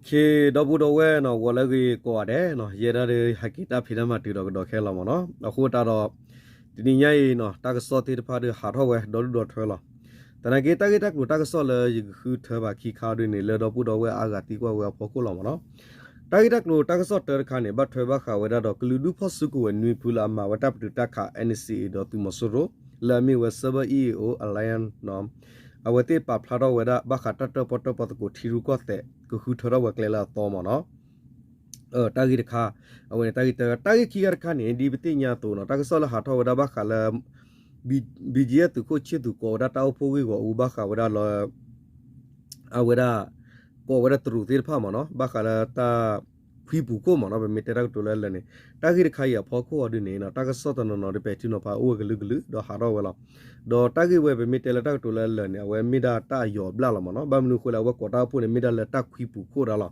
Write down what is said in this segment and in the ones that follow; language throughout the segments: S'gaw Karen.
ခ့ ဒီပုၢ်ဒီဝဲၢ်နီၤ ဂီၤလၢအဂ့ၤကိးဂၤဒဲးနီၤ, ယဲဒၣ်ဒီး ဟဲက့ၤတၢ်ဖံးတၢ်မၤတုၤဒီးကဒီးခဲလီၤမ့ၢ်နီၤ. အဃိသတးဒီး တနံၤညါအံၤနီၤ တၢ်ကစီၣ်သ့ၣ်တဖၣ်ဒီးဟးထီၣ်ဝဲ ဒီဒူၣ်ဒီထၢလီၤ. သနာ်က့ တၢ်ဂ့ၢ်တၢ်ကျိၤတၢ်ကစီၣ်လၢယကဃုထၢဘၣ်ခံခါဒ်န့ၣ် လၢဒီပုၢ်ဒီဝဲၢ်အါဂၤသံကွၢ်ဝဲအဖီခိၣ်လီၤမ့ၢ်နီၤ. တၢ်ဂ့ၢ်တၢ်ကျိၤတၢ်ကစီၣ်တၢတခါန့ၣ် ဘၣ်ထွဲဘၣ်ဃးဝဲဒၣ်ဒီး ကလုာ်ဒူၣ်ဖီၣ်စုကဝဲၤနွံဖုလၢအမၤဝဲတၢ်ပတုာ်တၢ်ခး NCA ဒီးသုးမီၤစိရိၤ လၢအမ့ၢ်ဝဲ Server E A O Alliance နီၤ အဝဲသ့ၣ်ပာ်ဖျါထီၣ်ဝဲဒၣ် ဘၣ်ဃးတၢ်တၢၣ်ပီၣ်တၢၣ်ပီသကိးထံရူၢ်ကီၢ်သဲး ကဃုထၢထီၣ်ဝဲကျဲလၢအသီမ့ၢ်နီၤ. တၢ်ဂ့ၢ်တခါ အဝဲန့ၣ်တၢ်ဂ့ၢ်တၢ တၢ်ဂ့ၢ်ခံဂၤတခါန့ၣ် ဒ်ပသ့ၣ်ညါအသိးနီၤ တၢ်ကစီၣ်လၢဟးထီၣ်ဝဲဒၣ်ဘၣ်ဃးလၢ ဘံၣ်ကၠံယဲၢ်သုးခိၣ် ဆံၣ်သူးကိးဝဲဒၣ်တၢ်အိၣ်ဖှိၣ်ဂ့ၢ်ဂီၢ်အူ ဘၣ်ဃးဝဲဒၣ်လၢ အဝဲဒၣ် ကိးဝဲဒၣ်တရူးသ့ၣ်တဖၣ်မ့ၢ်နီၤ ဘၣ်ဃးလၢတၢ်ခွံပူၤခိၣ်မ့ၢ်နီၤ ပမ့ၢ်တဲတၢ်ကတိၤလၢအလၢာ်န့ၣ် တၢ်ဂ့ၢ်တခါအံၤအဖီခိၣ်အီၤဒ်န့ၣ်နီၤ တၢ်ကစီၣ်တနီၤနီၤဒီးပဲာ်ထံနီၤဖးအိၣ်ဝဲကလုာ်ကလုာ် ဒီးဟးထီၣ်ဝဲလီၤ. ဒီးတၢ်ဂ့ၢ်ဝဲပမ့ၢ်တဲလၢတၢ်ကတိၤလၢအလၢာ်န့ၣ် အဝဲမ့ၢ်ဒၣ်တၢ်အယီၤအဘျၣ်လီၤမ့ၢ်နီၤ ဘၣ်မနုၤအဃိလဲၣ် အဝဲကိးတၢ်အိၣ်ဖှိၣ်န့ၣ် မ့ၢ်ဒၣ်လၢတၢ်ခွံပူၤခိၣ်ဒၣ်လီၤ.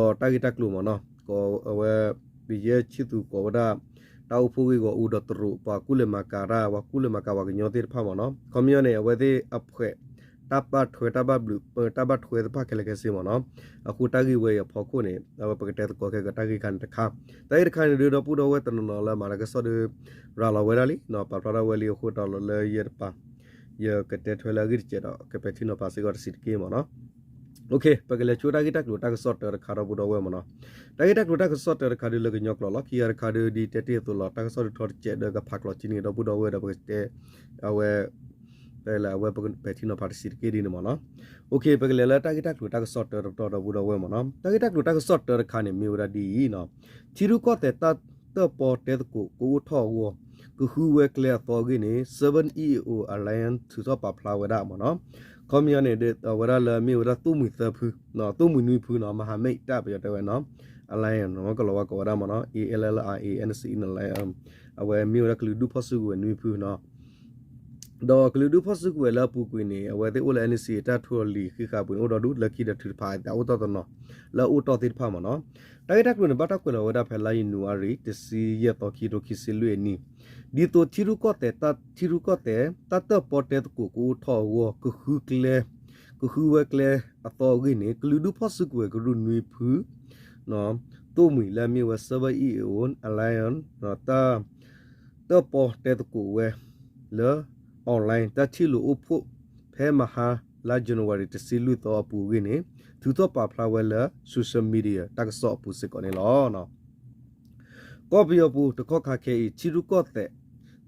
ဒီးတၢ်ဂ့ၢ်တၢ်ကျိၤမ့ၢ်နီၤ ကိးအဝဲ ဘံၣ်ကၠံယဲၢ်ဆံၣ်သူးကိးဝဲဒၣ် တၢ်အိၣ်ဖှိၣ်ဂ့ၢ်ဂီၢ်အူဒီးတရူး ပှၤကူၣ်လဲၤမၤကၤတၢ် ပှၤကူၣ်လဲၤမၤကၤပှၤကညီသ့ၣ်တဖၣ်မ့ၢ်နီၤ ခီပညီန့ၣ် အဝဲသ့ၣ်အဖှဲး တၢ်ဘၣ်ထွဲတၢ်ဘၣ်ဘျုး ပတၢ်ဘၣ်ထွဲသ့ၣ်တဖၣ်ခဲလၢာ်ခဲဆ့မ့ၢ်နီၤ. အဃိတၢ်ဂ့ၢ်ဝဲအံၤအဖီခိၣ်န့ၣ် အဝဲပကတဲသကိးခဲကတၢ်ဂ့ၢ်ခါန့ၣ်တခါ တၢ်ဂ့ၢ်တခါန့ၣ်ဒုး ဒီပုၢ်ဒီဝဲၢ်တနီၤနီၤလၢမၤတၢ်ကစီၣ်ဒီး ရၤလီၤဝဲဒၣ်လံ ပာ်ဖျါထီၣ်ဝဲလံအဃိတၢ်လီၤလၢယဲတပၤ ယကတဲထွဲလၢအဂ့ၢ်တစဲးဒီး ကပဲာ်ထံနီၤဖးစ့ၢ်ကီးတစဲးတက့ၢ်မ့ၢ်နီၤ. ပကလဲၤဆိတၢ်ဂ့ၢ်တၢ်ကျိၤတၢ်ကစီၣ်တၢတခါဒီပုၢ်ဒီဝဲၢ်မ့ၢ်နီၤ. တၢ်ဂ့ၢ်တၢ်ကျိၤတၢ်ကစီၣ်တၢတခါဒုးလၢကညီကျိာ်လီၤ ခံဂၤတခါဒုးဒ်တဲတ့ၢ်အသိးလီၤ တၢ်ကစီၣ်ဒုးထီတစဲးဒီးကဖးကျိးက့ၤန့ၣ်ဒီပုၢ်ဒီဝဲၢ်ဒီးပကတဲ အဝဲ ပလဲအဝဲပဲာ်ထံနီၤဖးတစဲးတက့ၢ်ဒ်န့ၣ်မ့ၢ်နီၤ. ပကလဲၤလၢတၢ်ဂ့ၢ်တၢ်ကျိၤတၢ်ကစီၣ်တၢတပတီၢ်ဒီပုၢ်ဒီဝဲၢ်မ့ၢ်နီၤ တၢ်ဂ့ၢ်တၢ်ကျိၤတၢ်ကစီၣ်တၢတခါန့ၣ် မ့ၢ်ဝဲဒၣ်ဒ်အံၤနီၤ ထံရူၢ်ကီၢ်သဲးတၢ်တၢၣ်ပီၣ်တဲသကိး ကအိၣ်ထီၣ်အဂီၢ် ကဃုဝဲကျဲအသီအဂ့ၢ်န့ၣ် Server E A O Alliance ထုးထီၣ်ပာ်ဖျါဝဲဒၣ်မ့ၢ်နီၤ. ခီပညီန့ၣ် အဝဲဒၣ်လၢမ့ၢ်ဝဲဒၣ်သိၣ်မှံသၢဖု သိၣ်မှံနွံဖုနီၤ မဟာမိတ်တပ် ပယီၤတဲဝဲနီၤ Alliance ကလီၤဝါကိးဝဲဒၣ်မ့ၢ်နီၤ A L L I A N C အဝဲမ့ၢ်ဝဲဒၣ်ကလုာ်ဒူၣ်ဖီၣ်စုကဝဲၤနွံဖုနီၤ ဒီးကလုာ်ဒူၣ်ဖီၣ်စုကဝဲၤလၢအပူၤကွံာ်န့ၣ် အဝဲသ့ၣ်အိၣ်လၢ NCA တၢ်ထူလီၤလံၤဃံးဃာ်ပူၤန့ၣ် အိၣ်ဒီးဒူၣ်လၢခံဒီးထုးတဖးအသးအိၣ်တီၢ်တနီၤ လၢအအိၣ်တီၢ်သ့ၣ်တဖၣ်မ့ၢ်နီၤ. တၢ်ဂ့ၢ်တၢ်ကျိၤန့ၣ် ဘၣ်တၢ်ကွဲးလီၤဝဲဒၣ်ဖဲလါယနူၤအါရံၤ တဆံယဲၢ်သီ ခံကထိခံဆံလွံၢ်အနံၣ် ဒ်သိးထံရူၢ်ကီၢ်သဲး ထံရူၢ်ကီၢ်သဲး တၢ်တၢၣ်ပီၣ်တဲသကိးကအိၣ်ထီၣ်အဂီၢ် ကဃုကျဲ ကဃုဝဲကျဲအသီအဂ့ၢ်န့ၣ် ကလုာ်ဒူၣ်ဖီၣ်စုကဝဲၤကရူၢ်နွံဖု သိၣ်မှံၤလၢအမ့ၢ်ဝဲ Server E A O Alliance တၢ် တၢၣ်ပီၣ်တဲသကိးဝဲလၢ online တၢ်ထံၣ်လိာ်အိၣ်ဖှိၣ် ဖဲမဟါလါ January တဆံလွံၢ်သီအပူၤအဂ့ၢ်န့ၣ် ထုးထီၣ်ပာ်ဖျါဝဲလၢ social media တၢ်ကစီၣ်အပူၤစ့ၢ်ကီးန့ၣ်လီၤ. ကီၢ်ပယီၤပူၤတကီၢ်ခါခဲအံၤ ထံရူၢ်ကီၢ်သဲး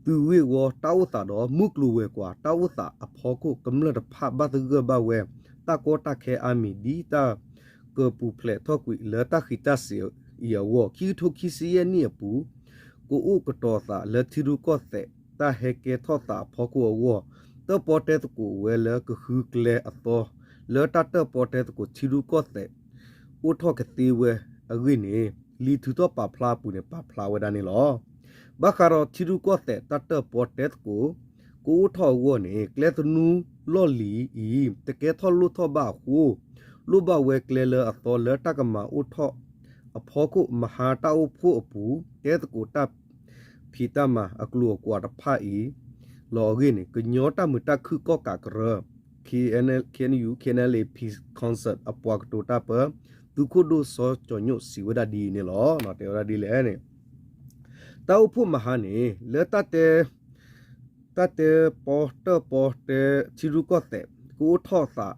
သုးဂ့ၢ်ဝီတၢ်အိၣ်သးဒီး မုၢ်ကျိၤဝဲၤကွာ်တၢ်အိၣ်သးအဖီခိၣ် ကမျၢၢ်တဖၣ်ဘၣ်သဂၢၢ်ဘၣ်ဝဲ တၢ်ကီတၢ်ခဲအါမံၤ ဒ်တၢ်ကပူၤဖျဲးထီၣ်ကွံာ်လၢတၢ်ဃံးတၢ်စ့ၤအံၤအဂီၢ် ခံကထိခံဆံယဲၢ်နံၣ်အပူၤ ကအိၣ်ကတီၤသးလၢထံရူၢ်ကီၢ်သဲး တၢ်ဟဲကဲထီၣ်သးအဖီခိၣ်အဂီၢ် တၢၣ်ပီၣ်တဲသကိးဝဲလၢကဃုကျဲအသီ လၢတၢ်တၢၣ်ပီၣ်တဲသကိးထံရူၢ်ကီၢ်သဲး အိၣ်ထီၣ်ကသ့ဝဲအဂ့ၢ်န့ၣ် လံာ်ထုးထီၣ်ပာ်ဖျါအပူၤန့ၣ် ပာ်ဖျါဝဲဒၣ်န့ၣ်လီၤ. ဘၣ်ဃးဒီးထံရူၢ်ကီၢ်သဲးတၢ်တၢၣ်ပီၣ်တဲသကိး ကအိၣ်ထီၣ်အဂီၢ်န့ၣ် ကျဲသနူလီၢ်လံၤအံၤ တကဲထီၣ်လိၣ်ထီၣ်ဘၣ်အဃိ လိၣ်ဘၣ်ဝဲကျဲလၢအသီလၢတၢ်ကမၤအိၣ်ထီၣ်အဖီခိၣ် မဟါတၢ်အိၣ်ဖှိၣ်အပူၤ တဲသကိးတၢ်ဖံးတၢ်မၤအကျိၤအကွာ်တဖၣ်အံၤ လီၤအဂ့ၢ်န့ၣ် ကညီတၢ်မုာ်တၢ်ခုၣ်ကီၣ်ကးကရၢ K N L K N U K N L A Peace Council အပှၤကတိၤတၢ်ပၢ သုးခိၣ်ဒိၣ်စီၤကၠီၤညိၣ်စံးဝဲဒၣ်ဒ်အံၤန့ၣ်လီၤ. တဲဝဲဒၣ်ဒ်လဲၣ်န့ၣ် တၢ်အိၣ်ဖှိၣ်မဟါန့ၣ် လၢတၢ်တဲ တၢ်တဲပီတၢၣ်ပီတဲထံရူၢ်ကီၢ်သဲး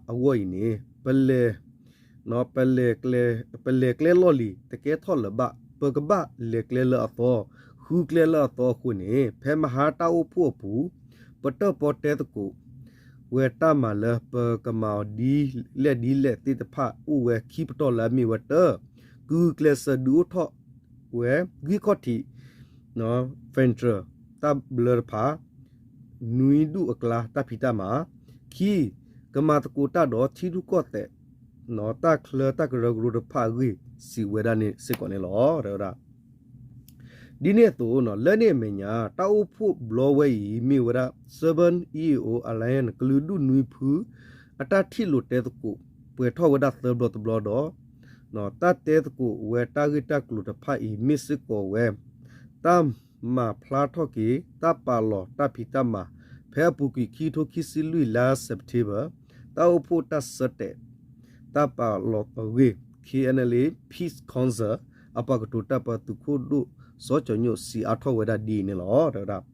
ကအိၣ်ထီၣ်သးအဂီၢ်အံၤန့ၣ် ပလဲၤ ပလဲၤကျဲ ပလဲၤကျဲလီၢ်လံၤ တကဲထီၣ်လၢၤဘၣ် ပကဘၣ်လဲၤကျဲလၢအသီ ဃုကျဲလၢအသီအဃိန့ၣ် ဖဲမဟါတၢ်အိၣ်ဖှိၣ်အပူၤ ပတၢၣ်ပီတဲသကိးဝဲတၢ်မၤလၢပကမၤအီၤဒ်လဲၣ်ဒ်လဲၣ်သ့ၣ်တဖၣ်အိၣ်ဝဲခံပတီၢ်လၢအမ့ၢ်ဝဲတၢ ကဂုာ်ကျဲးစၢးဒုးအိၣ်ထီၣ်ဝဲ ဂံၢ်ခီၣ်ထံး federal တၢ်ဘျၢတဖၣ် နွံဒူၣ်အကျါတၢ်ဖံးတၢ်မၤ ခံ ကမၤသကိးတၢ်ဒီးထံရူၢ်ကီၢ်သဲး တၢ်ချၢတၢ်ကရၢကရိတဖၣ်အဂ့ၢ်စံးဝဲဒၣ်န့ၣ်စ့ၢ်ကီးန့ၣ်လီၤ. တဲဝဲဒၣ် ဒ်န့ၣ်အသိး လၢန့ၣ်အမဲာ်ညါ တၢ်အိၣ်ဖှိၣ်ဘျီဝဲအံၤ မ့ၢ်ဝဲဒၣ် Server E A O Alliance ကလုာ်ဒူၣ်နွံဖု အတၢ်ထံၣ်လိာ်တဲသကိး ပှဲၤထီၣ်ဝဲဒၣ်သၢဘျီတဘျီဒီး တၢ်တဲသကိးဝဲတၢ်ဂ့ၢ်တၢ်ကျိၤတဖၣ်အံၤ မ့ၢ်စ့ၢ်ကီးဝဲ တၢ်မၤဖျါထီၣ်က့ၤ တၢ်ပာ်လီၤတၢ်ဖံးတၢ်မၤ ဖဲအပူၤကွံာ်ခံကထိခံဆံလွံၢ်လါ September တၢ်အိၣ်ဖှိၣ်တၢ်ဆၢတဲာ် တၢ်ပာ်လီၤအဂ့ၢ် KNLA Peace Council အပှၤကတိၤတၢ်ပၢသုးခိၣ်ဒိၣ် စီၤကၠီၤညိၣ် စံးအါထီၣ်ဝဲဒၣ်ဒ်အံၤန့ၣ်လီၤ. တဲဝဲဒၣ်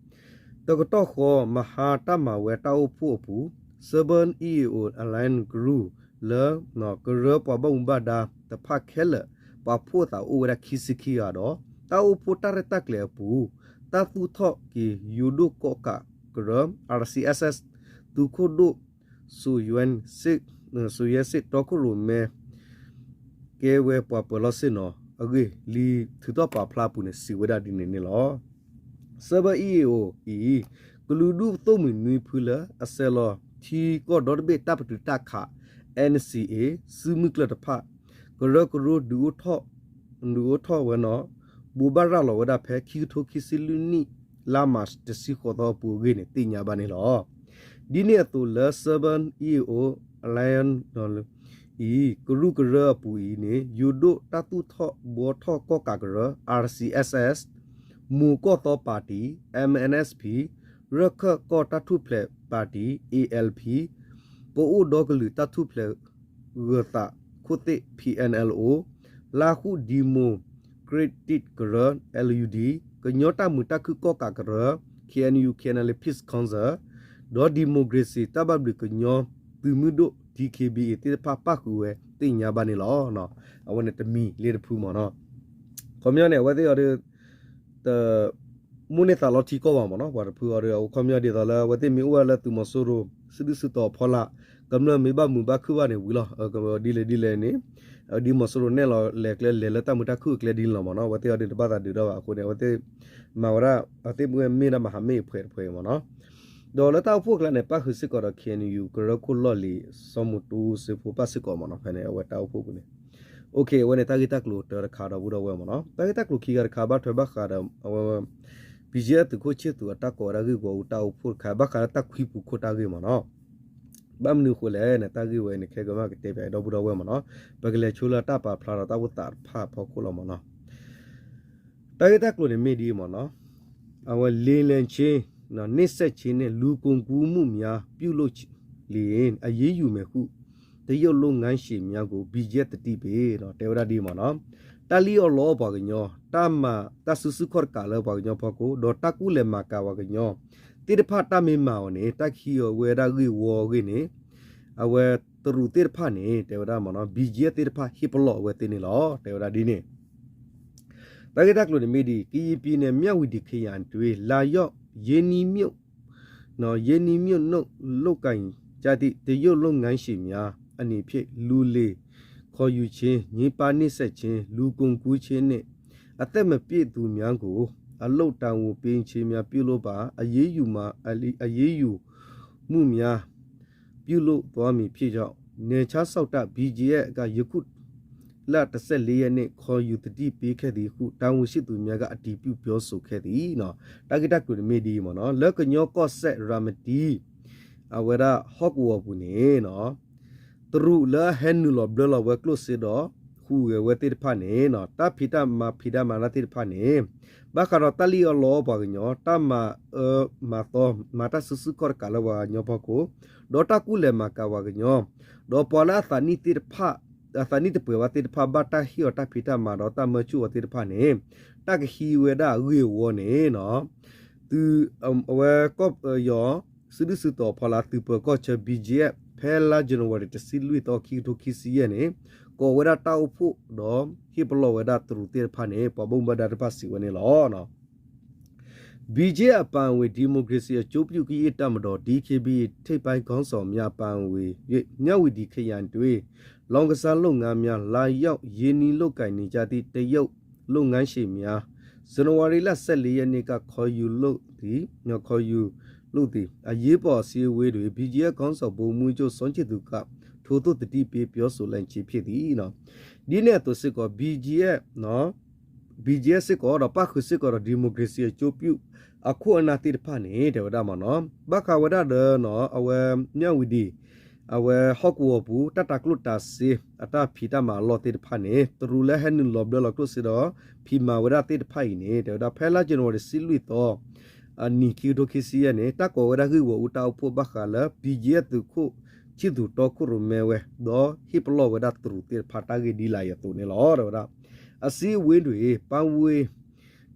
တကတီၢ်ဃီ မဟါတၢ်မၤဝဲတၢ်အိၣ်ဖှိၣ်အပူၤ Southern EAO Alliance Group လၢ ကရၢပှၤဘၣ်မူဘၣ်ဒါတဖၣ်ခဲလၢာ် ပာ်ဖှိၣ်သးအိၣ်ဝဲဒၣ်ခံဆံခံဂၤဒီး တၢ်အိၣ်ဖှိၣ်တၢ်ရဲၣ်တၢ်ကျဲၤအပူၤ တၢ်သူၣ်ထီၣ်က့ၤယိၤဒိၣ်ကီၣ်ကးကရၢ RCSS သုးခိၣ်ဒိၣ် စိၤယဲစ့ၣ်တီခိၣ်ရိၣ်မဲ ကဲဝဲပှၤပၢၤလီၢ်ဆ့ၣ်နီၤအဂ့ၢ် လံာ်ထုးထီၣ်ပာ်ဖျါအပူၤန့ၣ် စံးဝဲဒၣ်ဒ်န့ၣ်န့ၣ်လီၤ. Southern EAO အံၤ ကလုာ်ဒူၣ်သိၣ်မှံးနွံဖုလၢအဆဲးလီၤထံကီၢ်ဒီတဘ့ၣ်တၢ်ပတုာ်တၢ်ခး NCA စုမုၢ်ကျၢၢ်တဖၣ် ကရၢကရိ ဒုးအိၣ်ထီၣ်ဝဲနီၤ ဘိးဘၣ်ရၤလီၤဝဲဒၣ်ဖဲခံကထိခံဆံလွံၢ်နံၣ် လါမးတဆံဃိးသီအပူၤအဂ့ၢ်န့ၣ် သ့ၣ်ညါဘၣ်န့ၣ်လီၤ. ဒ်န့ၣ်အသိးလၢ Southern EAO Alliance အံၤ ကရူၢ်ကရၢအပူၤအံၤန့ၣ် ယိၤဒိၣ်တၢ်သူၣ်ထီၣ်ဘှီထီၣ်ကီၣ်ကးကရၢ RCSS, မိၢ်ကီၢ်သီပၣ်တံၣ် MNSP, ရၢၢ်ခၢၣ်ကီၢ်တၢ်ထူၣ်ဖျဲးပၣ်တံၣ် ALP, ပအိၣ်ဒီကလုာ်တၢ်ထူၣ်ဖျဲးဂၢၤသးခိၣ်သ့ၣ် PNLO, လါဃု Democratic ကရၢ LUD, ကညီတၢ်မုာ်တၢ်ခုၣ်ကီၣ်ကးကရၢ KNU KNLA Peace Council ဒီး Democracy တၢ်ဘၣ်ဘျုးကညီသုးမုၢ်ဒိၣ် DKBA သ့ၣ်တဖၣ်ပၣ်ဃုာ်ဝဲသ့ၣ်ညါဘၣ်န့ၣ်လီၤ. အဝဲန့ၣ်တမံၤလၢတဖုမ့ၢ်နီၤ ခီပညီန့ၣ် အဝဲသ့ၣ်အီၤဒီး တ မိၣ်န့ၢ်သးလီထံကီၢ်ဘၣ်မ့ၢ်နီၤ ပှၤတဖုအီၤဒီး အခီပညီဒ်သိးလၢ အဝဲသ့ၣ်မ့ၢ်အိၣ်ဝဲလၢသုးမီၤစိရိၤ စုဒုၣ်စုတီၤအဖီလာ် ကမျၢၢ်မ့ၢ်ဘၣ်မုာ်ဘၣ်ခုၣ်ဘၣ်န့ၣ်ဝံၤလီၤ. ဒ်လဲၣ်ဒ်လဲၣ်န့ၣ် ဒ်မီၤစိရိၤနဲၣ်လီၤလဲၤကျဲလဲၤလၢတၢ်မုာ်တၢ်ခုၣ်အကျဲဒ်န့ၣ်လီၤမ့ၢ်နီၤ အဝဲသ့ၣ်အီၤဒီးတဘၣ်သးဒုးဒီးဘၣ်အဃိန့ၣ် အဝဲသ့ၣ် မၤဝဲဒၣ် အဝဲသ့ၣ်မ့ၢ်ဝဲမ့ၢ်ဒၣ်မဟာမိတ်အဖွဲ့တဖုအံၤမ့ၢ်နီၤ ဒီးလၢတၢ်အိၣ်ဖှိၣ်အကျါန့ၣ် ပၣ်ဃုာ်စ့ၢ်ကီးဒီး KNU ကရၢခိၣ်လီၢ်လံၤ စီၤမူတူစ့ဖိပၣ်စ့ၢ်ကီးမ့ၢ်နီၤ ဖဲန့ၣ် အဝဲတၢ်အိၣ်ဖှိၣ်ပူၤန့ၣ် အဝဲန့ၣ်တၢ်ဂ့ၢ်တၢ်ကျိၤတၢတခါဒီပုၢ်ဒီဝဲၢ်မ့ၢ်နီၤ တၢ်ဂ့ၢ်တၢ်ကျိၤခံဂၤတခါ ဘၣ်ထွဲဘၣ်ဃးဒီး အဝဲ BGF သုးခိၣ်ဆ့ၣ်သူးအတၢ်ကိးဝဲဒၣ်ဂ့ၢ်ဝီအူတၢ်အိၣ်ဖှိၣ်တခါ ဘၣ်ဃးလၢတၢ်ခွံပူၤခိၣ်တၢ်ဂ့ၢ်မ့ၢ်နီၤ ဘၣ်မနုၤအဃိလဲၣ်န့ၣ် တၢ်ဂ့ၢ်ဝဲအံၤန့ၣ် ခဲကမၣ်ကတဲပၠးဒီပုၢ်ဒီဝဲၢ်မ့ၢ်နီၤ ပကလဲၤဆိလၢတၢ်ပာ်ဖျါဒီးတၢ်အိၣ်သးတဖၣ်အဖီခိၣ်လီၤမ့ၢ်နီၤ တၢ်ဂ့ၢ်တၢ်ကျိၤန့ၣ်မ့ၢ်ဒ်အံၤမ့ၢ်နီၤ အဝဲ လေလံခြင်း နှိပ်စက်ခြင်းနဲ့ လူကုန်ကူးမှုများ ပြုလုပ်လေရင် အရေးယူမယ်ဟု တရုတ်လုပ်ငန်းရှင်များကို BGF သတိပေး တဲဝဲဒၣ်ဒ်အံၤမ့ၢ်နီၤ တၢ်လံၣ်အီၣ်လီအီၣ်ပှၤကညီ တၢ်မၤတၢ်စုဆူၣ်ခီၣ်တကးလၢပှၤကညီဖီခိၣ် ဒီးတၢ်ကူၣ်လဲၤမၤကၤပှၤကညီ သ့ၣ်တဖၣ်တၢ်မ့ၢ်မၤအီၤန့ၣ် တၢ်ကဟံးအီၤဝဲဒၣ်ဂ့ၢ်ဝီအဂ့ၢ်န့ၣ် အဝဲတရူးသ့ၣ်တဖၣ်န့ၣ် တဲဝဲဒၣ်မ့ၢ်နီၤ BGF သ့ၣ်တဖၣ်ဟ့ၣ်ပလီၢ်အဝဲသ့ၣ်န့ၣ်လီၤ တဲဝဲဒၣ်ဒ်န့ၣ် တၢ်ဂ့ၢ်တၢ်ကျိၤန့ၣ်မ့ၢ်ဒ်အံၤ ကရင်ပြည်နယ် မြဝတီခရိုင်အတွင်း လာရောက်ရင်းနှီးမြှုပ် ရင်းနှီးမြှုပ်နှံလုပ်ကိုင်ကြသည့် တရုတ်လုပ်ငန်းရှင်များအနေဖြင့် လူလယ်ခေါ်ယူခြင်း၊ ညှဉ်းပန်းနှိပ်စက်ခြင်း၊ လူကုန်ကူးခြင်းနှင့် အသက်မပြည့်သူများကို အလုပ်တာဝန်ပေးခြင်းများ ပြုလုပ်ပါ အရေးယူမှာ အရေးယူမှုများ ပြုလုပ်သွားမည်ဖြစ်ကြောင်း နယ်ခြားစောင့်တပ် BGF က ယခုလ တစ်ဆယ့်လေးရက်နေ့ ခေါ်ယူသတိပေးခဲ့သည်ဟု တာဝန်ရှိသူများက အတည်ပြုပြောဆိုခဲ့သည်. တၢ်ဂ့ၢ်တၢ်ကျိၤန့ၣ်မ့ၢ်ဒ်အံၤမ့ၢ်နီၤ လၢကညီကီၢ်စဲၣ် ရၤမတံ အဝဲဒၣ်ဟီၣ်ကဝီၤပူၤန့ၣ်နီၤ တရူးလၢအဟဲနုာ်လီၤဘျၢလီၤဝဲကျိၣ်စ့ဒီး ဟူးဂဲၤဝဲသ့ၣ်တဖၣ်န့ၣ်နီၤ တၢ်ဖံးတၢ်မၤဖံးတၢ်မၤတၢ်သ့ၣ်တဖၣ်န့ၣ် ဘၣ်ဃးဒီးတၢ်လံၣ်အီၣ်လီအီၣ်ပှၤကညီ တၢ်မၤအၢမၤသီ မၤတၢ်စုဆူၣ်ခီၣ်တကးလၢပှၤကညီဖီခိၣ် ဒီးတၢ်ကူၣ်လဲၤမၤကၤပှၤကညီ ဒီးပှၤလၢအသးနံၣ်သ့ၣ်တဖၣ် အသးနံၣ်တပှဲၤဘၣ်သ့ၣ်တဖၣ် ဘၣ်တၢ်ဟ့ၣ်အီၤတၢ်ဖံးတၢ်မၤဒီးတၢ်မၢဆူၣ်အီၤသ့ၣ်တဖၣ်န့ၣ် တၢ်ကဟံးဝဲဒၣ်အဂ့ၢ်အဝီန့ၣ်နီၤ သုး အဝဲကီၢ်ပယီၤ စုဒုၣ်စုတီၤဖီလာ် သုးပၢၤကီၢ်ဆၢ BGF ဖဲလါ January တဆံလွံၢ်သီ ခံကထိခံဆံယဲၢ်န့ၣ် ကိးဝဲဒၣ်တၢ်အိၣ်ဖှိၣ်ဒီးဟ့ၣ်ပလီၢ်ဝဲဒၣ်တရူးသ့ၣ်တဖၣ်န့ၣ် ပှၤဘၣ်မူဘၣ်ဒါတဖၣ်စံးဝဲန့ၣ်လီၤ. BGF အပါအဝင် ဒီမိုကရေစီအကျိုးပြုကရင့်တပ်မတော် DKBA ထိပ်ပိုင်းခေါင်းဆောင်များပါဝင်၍ မြဝတီခရိုင်တွင် လောင်းကစားလုပ်ငန်းများ လာရောက်ရင်းနှီးလုပ်ကိုင်နေကြသည့် တရုတ်လုပ်ငန်းရှင်များ ဇန်နဝါရီလ ဆယ့်လေးရက်နေ့က ခေါ်ယူလုပ်သည် ခေါ်ယူလုပ်သည့် အရေးပေါ်အစည်းအဝေးတွင် BGF ခေါင်းဆောင် ဗိုလ်မှူးချုပ် စောချစ်သူက ထိုသို့သတိပေးပြောဆိုလိုက်ခြင်းဖြစ်သည်. ဒ်န့ၣ်အသိးစ့ၢ်ကီး BGF BGF စ့ၢ်ကီးဒီးပၣ်ဃုာ်စ့ၢ်ကီးဒီး ဒီမိုကရေစီအကျိုးပြု အခိၣ်အနၢ်သ့ၣ်တဖၣ်န့ၣ် တဲဝဲဒၣ်မ့ၢ်နီၤ ဘၣ်ဃးဝဲဒၣ်ဒီး အဝဲ မြဝတီ အဝဲဟီၣ်ကဝီၤပူၤ တၢ်တၤကျိၣ်တၤစ့ အတၢ်ဖံးတၢ်မၤအလီၢ်သ့ၣ်တဖၣ်န့ၣ် တရူးလၢဟဲနုာ်လီၤဘျၢလီၤကျိၣ်စ့ဒီး ဖံးမၤဝဲဒၣ်သ့ၣ်တဖၣ်အံၤန့ၣ် တဲဝဲဒၣ် ဖဲလါ January တဆံလွံၢ်သီ အနံၤ ခံကထိခံဆံယဲၢ်န့ၣ် တၢ်ကိးဝဲဒၣ်ဂ့ၢ်ဝီၤအူတၢ်အိၣ်ဖှိၣ်ဘၣ်ဃးလၢ BGF သုးခိၣ် ဆံၣ်သူးတီခိၣ်ရိၣ်မဲဝဲ ဒီးဟ့ၣ်ပလီၢ်ဝဲဒၣ်တရူးသ့ၣ်တဖၣ်တၢ်ဂ့ၢ်ဒ်လာ်အံၤအသိးန့ၣ်လီၤ. တဲဝဲဒၣ် အစည်းအဝေးတွင် ပါဝင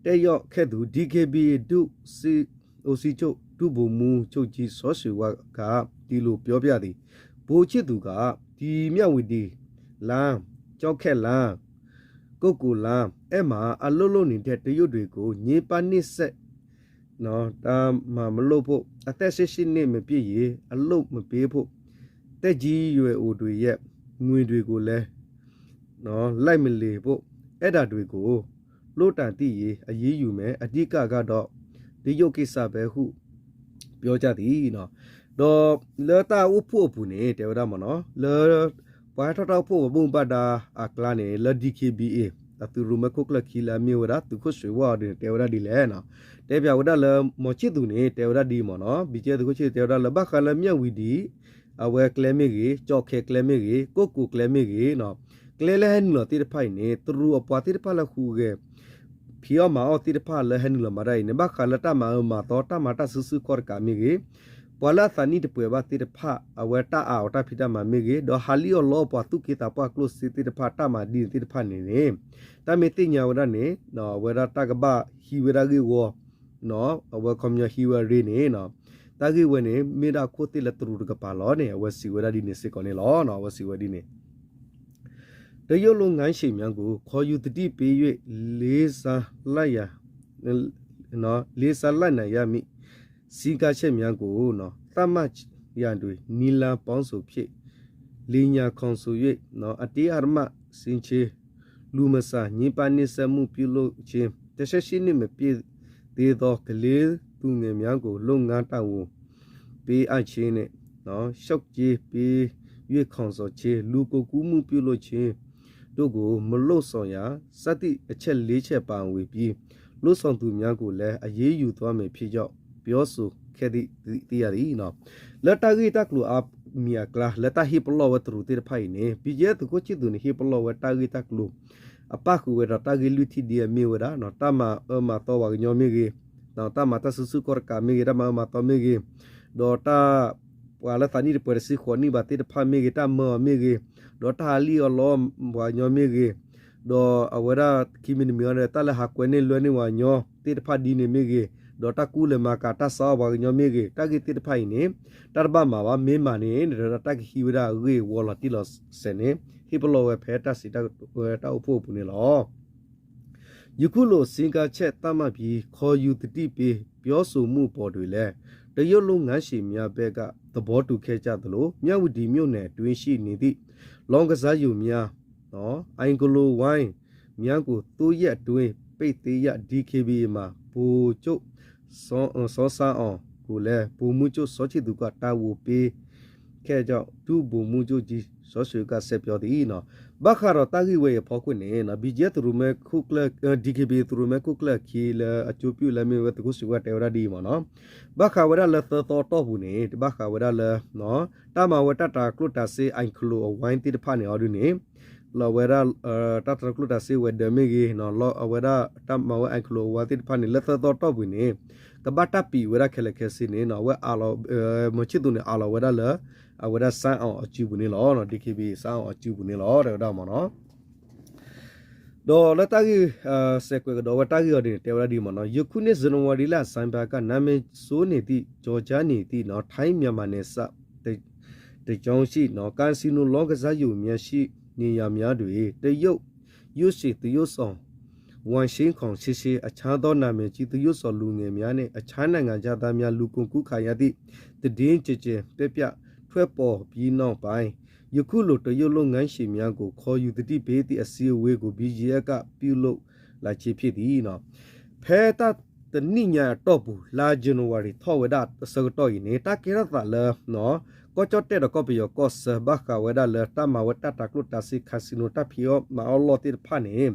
်တက်ရောက်ခဲ့သူ DKBA ဒုစစ် ဦးစီးချုပ် ဒုဗိုလ်မှူးချုပ်ကြီး စီၤရွှေဝါက ဒီလိုပြောပြသည်. ဗိုလ်ချစ်သူက ဒီမြဝတီလမ်း ကျောက်ခက်လမ်း ကုက္ကိုလမ်း အဲ့မှာ အလုပ်လုပ်နေတဲ့ တရုတ်တွေကို ညှဉ်းပန်းနှိပ်စက် တၢ်မၤမလုပ်ဖို့ အသက် ရှစ်နှစ် မပြည့်ရင် အလုပ်မပေးဖို့ သက်ကြီးရွယ်အိုတွေရဲ့ ငွေတွေကိုလည်း လိုက်မလည်ဖို့ အဲ့ဒါတွေကို လုပ်တန်သိရင် အရေးယူမယ် အဓိကကတော့ တရုတ်ကိစ္စပဲဟု ပြောကြသည် ဒီးလၢတၢ်အိၣ်ဖှိၣ်အပူၤန့ၣ် တဲဝဲဒၣ်မ့ၢ်နီၤ လၢ ပှၤဟဲထီၣ်တၢ်အိၣ်ဖှိၣ်ပူၤဘၣ်ဒါအကျါန့ၣ် လၢ DKBA အသုးရိၣ်မဲခိၣ်ကျၢၢ်ခံလၢအမ့ၢ်ဝဲဒၣ် သုးခိၣ်ရွှေဝါအီၤဒုန့ၣ် တဲဝဲဒၣ်ဒ်လဲၣ်နီၤ တဲပၠးဝဲဒၣ်လၢ မောင်ချစ်သူန့ၣ် တဲဝဲဒၣ်ဒ်အံၤမ့ၢ်နီၤ ဘံကဲသုးခိၣ်ဆံၣ်သူ တဲဝဲဒၣ်လၢ ဘၣ်ဃးလၢ မြဝတီ အဝဲကျဲမ့ၢ်ဂ့ၤ ကၠီၣ်ခဲကျဲမ့ၢ်ဂ့ၤ ကိၣ်ကိၤကျဲမ့ၢ်ဂ့ၤ ကျဲလၢဟဲနုာ်လီၤသ့ၣ်တဖၣ်အံၤန့ၣ် တရူးအပှၤသ့ၣ်တဖၣ်လၢဟူးဂဲၤ ဖံးအီၣ်မၤအီၣ်သ့ၣ်တဖၣ်လၢဟဲနုာ်လီၤမၤတၢ်အံၤန့ၣ် ဘၣ်ဃးလၢတၢ်မၤအၢမၤသီ တၢ်မၤတၢ်စုဆူၣ်ခီၣ်တကးမ့ၢ်ဂ့ၤ ပှၤလၢအသးနံၣ်တပှဲၤဘၣ်သ့ၣ်တဖၣ် အဝဲတၢ်အးအီၤတၢ်ဖံးတၢ်မၤမ့ၢ်ဂ့ၤ ဒီးဟးလံၣ်အီၣ်လီအီၣ်ပှၤသူၣ်က့သးပှၢ်ကျိၣ်စ့သ့ၣ်တဖၣ် တၢ်မၤဒ်န့ၣ်သ့ၣ်တဖၣ်န့ၣ်န့ၣ် တၢ်မ့ၢ်သ့ၣ်ညါဝဲဒၣ်န့ၣ် အဝဲဒၣ်တၢ်ကဘၣ်ဟံးဝဲဒၣ်ဂ့ၢ်ဝီ အဝဲခီပညီဟံးဝဲအရ့န့ၣ် တၢ်ဂ့ၢ်ဝဲန့ၣ် မ့ၢ်ဒၣ်ခိၣ်သ့ၣ်လၢတရူးတကပၤလီၤန့ၣ် အဝဲစံးဝဲဒ်န့ၣ်စ့ၢ်ကီးန့ၣ်လီၤ. အဝဲစံးဝဲဒ်န့ၣ် တရုတ်လုပ်ငန်းရှင်များကို ခေါ်ယူသတိပေး၍ လေးစားလိုက်ရန် လေးစားလိုက်နာရမည့် စည်းကမ်းချက်များကို သတ်မှတ်ရန်အတွက် နည်းလမ်းပေါင်းစုံဖြင့် လိမ်ညာခေါ်ဆို၍ အတင်းအဓမ္မဆင်ခြေ လူမဆန် ညှဉ်းပန်းနှိပ်စက်မှုပြုလုပ်ခြင်း တစ်ဆယ့်ရှစ်နှစ်မပြည့်သေးသော ကလေးသူငယ်များကို လုပ်ငန်းတာဝန်ပေးအပ်ခြင်းနှင့် လျှော့ချပေး၍ ခေါ်ဆိုခြင်း လူကုန်ကူးမှုပြုလုပ်ခြင်းတို့ကို မလုပ်ဆောင်ရန် စသည့်အချက်လေးချက်ပါဝင်ပြီး လုပ်ဆောင်သူများကိုလည်း အရေးယူသွားမည်ဖြစ်ကြောင်း ပြောဆိုခဲ့သည့် သိရသည် လၢတၢ်ဂ့ၢ်တၢ်ကျိၤအါမံၤအကျါ လၢတၢ်ဟ့ၣ်ပလီၢ်ဝဲတရူးသ့ၣ်တဖၣ်အံၤန့ၣ် ဘံကဲသုးခိၣ်ဆံၣ်သူန့ၣ် ဟ့ၣ်ပလီၢ်ဝဲတၢ်ဂ့ၢ်တၢ်ကျိၤ အပၣ်ဃုာ်ဝဲဒီးတၢ်ဂ့ၢ်လွံၢ်ထံၣ်ဒ်အမ့ၢ်ဝဲဒၣ် တၢ်မၤအၢမၤသီပှၤကညီမ့ၢ်ဂ့ၤ, တၢ်မၤတၢ်စုဆူၣ်ခီၣ်တကးမ့ၢ်ဂ့ၤ, တၢ်မၤအၢမၤသီမ့ၢ်ဂ့ၤ, ဒီးတၢ် ပှၤလၢသးနံၣ်တပှဲၤတဆံဃိးနံၣ်ဘၣ်သ့ၣ်တဖၣ်မ့ၢ်ဂ့ၤ, တၢ်မၢအီၤမ့ၢ်ဂ့ၤ, ဒီးတၢ်ဟးလံၣ်အီၣ်လီအီၣ်ပှၤကညီမ့ၢ်ဂ့ၤ, ဒီးအဝဲဒၣ်ခံမံၤတမံၤအံၤဒီး တၢ်လၢဟးကွဲန့ၢ်လွဲန့ၢ်ပှၤကညီသ့ၣ်တဖၣ်ဒ်န့ၣ်မ့ၢ်ဂ့ၤ, ဒီးတၢ်ကူလဲၤမၤကၤတၢ်ဆါအီၣ်ပှၤကညီမ့ၢ်ဂ့ၤ, တၢ်ဂ့ၢ်သ့ၣ်တဖၣ်အံၤန့ၣ် တၢ်တဘၣ်မၤဘၣ်, မ့ၢ်မၤန့ၣ် တၢ်ကဟံးဝဲဒၣ်အဂ့ၢ်ဝီလီၤတံၢ်လီၤဆဲးန့ၣ် ဟ့ၣ်ပလီၢ်ဝဲဖဲတၢ်စံးတၢ်ကတိၤဝဲတၢ်အိၣ်ဖှိၣ်အပူၤန့ၣ်လီၤ. ယခုလို စည်းကမ်းချက်သတ်မှတ်ပြီး ခေါ်ယူသတိပေး ပြောဆိုမှုအပေါ်တွင်လည်း တရုတ်လုပ်ငန်းရှင်များဘက်က သဘောတူခဲ့ကြသလို မြဝတီမြို့နယ်အတွင်းရှိနေသည့် လောင်းကစားရုံများ အိုင်ကလိုဝိုင်းများကို သုံးရက်အတွင်း ပိတ်သိမ်းရန် DKBA မှ ဗိုလ်ချုပ် စော စောစန်းအောင်ကိုလည်း ဗိုလ်မှူးချုပ် စောချစ်သူက တာဝန်ပေးခဲ့ကြောင်း ဒုဗိုလ်မှူးချုပ်ကြီး စောရွှေက ဆက်ပြောသည် ဘၣ်ဃးဒီးတၢ်ဂ့ၢ်ဝဲအံၤအဖီခိၣ်န့ၣ် ဘံကဲသုးရိၣ်မဲခိၣ်ကျၢၢ် DKBA သုးရိၣ်မဲခိၣ်ကျၢၢ်အခံလၢအကၠိပၠူၣ်လၢမ့ၢ်ဝဲသုးခိၣ်စံးဝဲတဲဝဲဒၣ်ဒ်အံၤမ့ၢ်နီၤ, ဘၣ်ဃးဝဲဒၣ်လၢသၢသီအတီၢ်ပူၤန့ၣ် ဘၣ်ဃးဝဲဒၣ်လၢ တၢ်မၤဝဲတၢ်တၤကျိၣ်တၤစ့ အိုင်ကလိုအဝိုင်းသ့ၣ်တဖၣ်န့ၣ်အီၤဒုန့ၣ် လီၤဝဲဒၣ် တၢ်တၤကျိၣ်တၤစ့ဝဲၤဒၢးမ့ၢ်ဂ့ၤ အဝဲဒၣ်တၢ်မၤဝဲအိုင်ကလိုအဝိုင်းသ့ၣ်တဖၣ်န့ၣ် လၢသၢသီအတီၢ်ပူၤန့ၣ် ကဘၣ်တၢ်ပံးဝဲဒၣ်ခဲလၢာ်ခဲဆ့န့ၣ် အဝဲအးလီၤ မီၤဆံၣ်သူန့ၣ် အးလီၤဝဲဒၣ်လၢ အဝဲဒၣ် စန်းအောင် အစုပူၤန့ၣ်လီၤ. DKBA စန်းအောင် အစုပူၤန့ၣ်လီၤ တဲဝဲဒၣ်မ့ၢ်နီၤ ဒီးလၢတၢ်ဂ့ၢ် စဲးကွဲးကဒီးဝဲတၢ်ဂ့ၢ်အီၤဒ်န့ၣ် တဲဝဲဒၣ်ဒ်အံၤမ့ၢ်နီၤ, ယခုနှစ် ဇန်နဝါရီလဆန်းပိုင်းက နာမည်ဆိုးနေသည့် ကျော်ကြားနေသည့် ထိုင်း-မြန်မာနယ်စပ် တစ်ကျောင်းရှိ ကာစီနိုလောင်းကစားရုံများရှိနေရာများတွင် တရုတ်ရုပ်ရှင်သရုပ်ဆောင် ဝမ်ရှင်းခေါင် ရှင်းရှင်း အခြားသောနာမည်ကြီးသရုပ်ဆောင်လူငယ်များနှင့် အခြားနိုင်ငံခြားသားများ လူကုန်ကူးခံရသည့် သတင်းကျယ်ကျယ်ပြန့်ပြန့် ထွက်ပေါ်ပြီးနောက်ပိုင်း ယခုလို တရုတ်လုပ်ငန်းရှင်များကို ခေါ်ယူသတိပေးသည့် အစည်းအဝေးကို ဘီၣ်ကၠၣ်အဲၣ် က ပြုလုပ်လာခြင်းဖြစ်သည် ဖဲတၢ်တနံၣ်ညါအတီၢ်ပူၤ လါ January ထီၣ်ဝဲဒၣ်အဆၢကတီၢ်အံၤန့ၣ် တၢ်ကဲထီၣ်သးလၢ ကီၢ်ကၠီၣ်တဲၣ်ဒီးကီၢ်ပယီၤကီၢ်ဆၢ ဘၣ်ဃးဝဲဒၣ်လၢတၢ်မၤဝဲတၢ်တၤကျိၣ်တၤစ့ casino တၢ်ဖံးအီၣ်မၤအီၣ်လီၢ်သ့ၣ်တဖၣ်န့ၣ်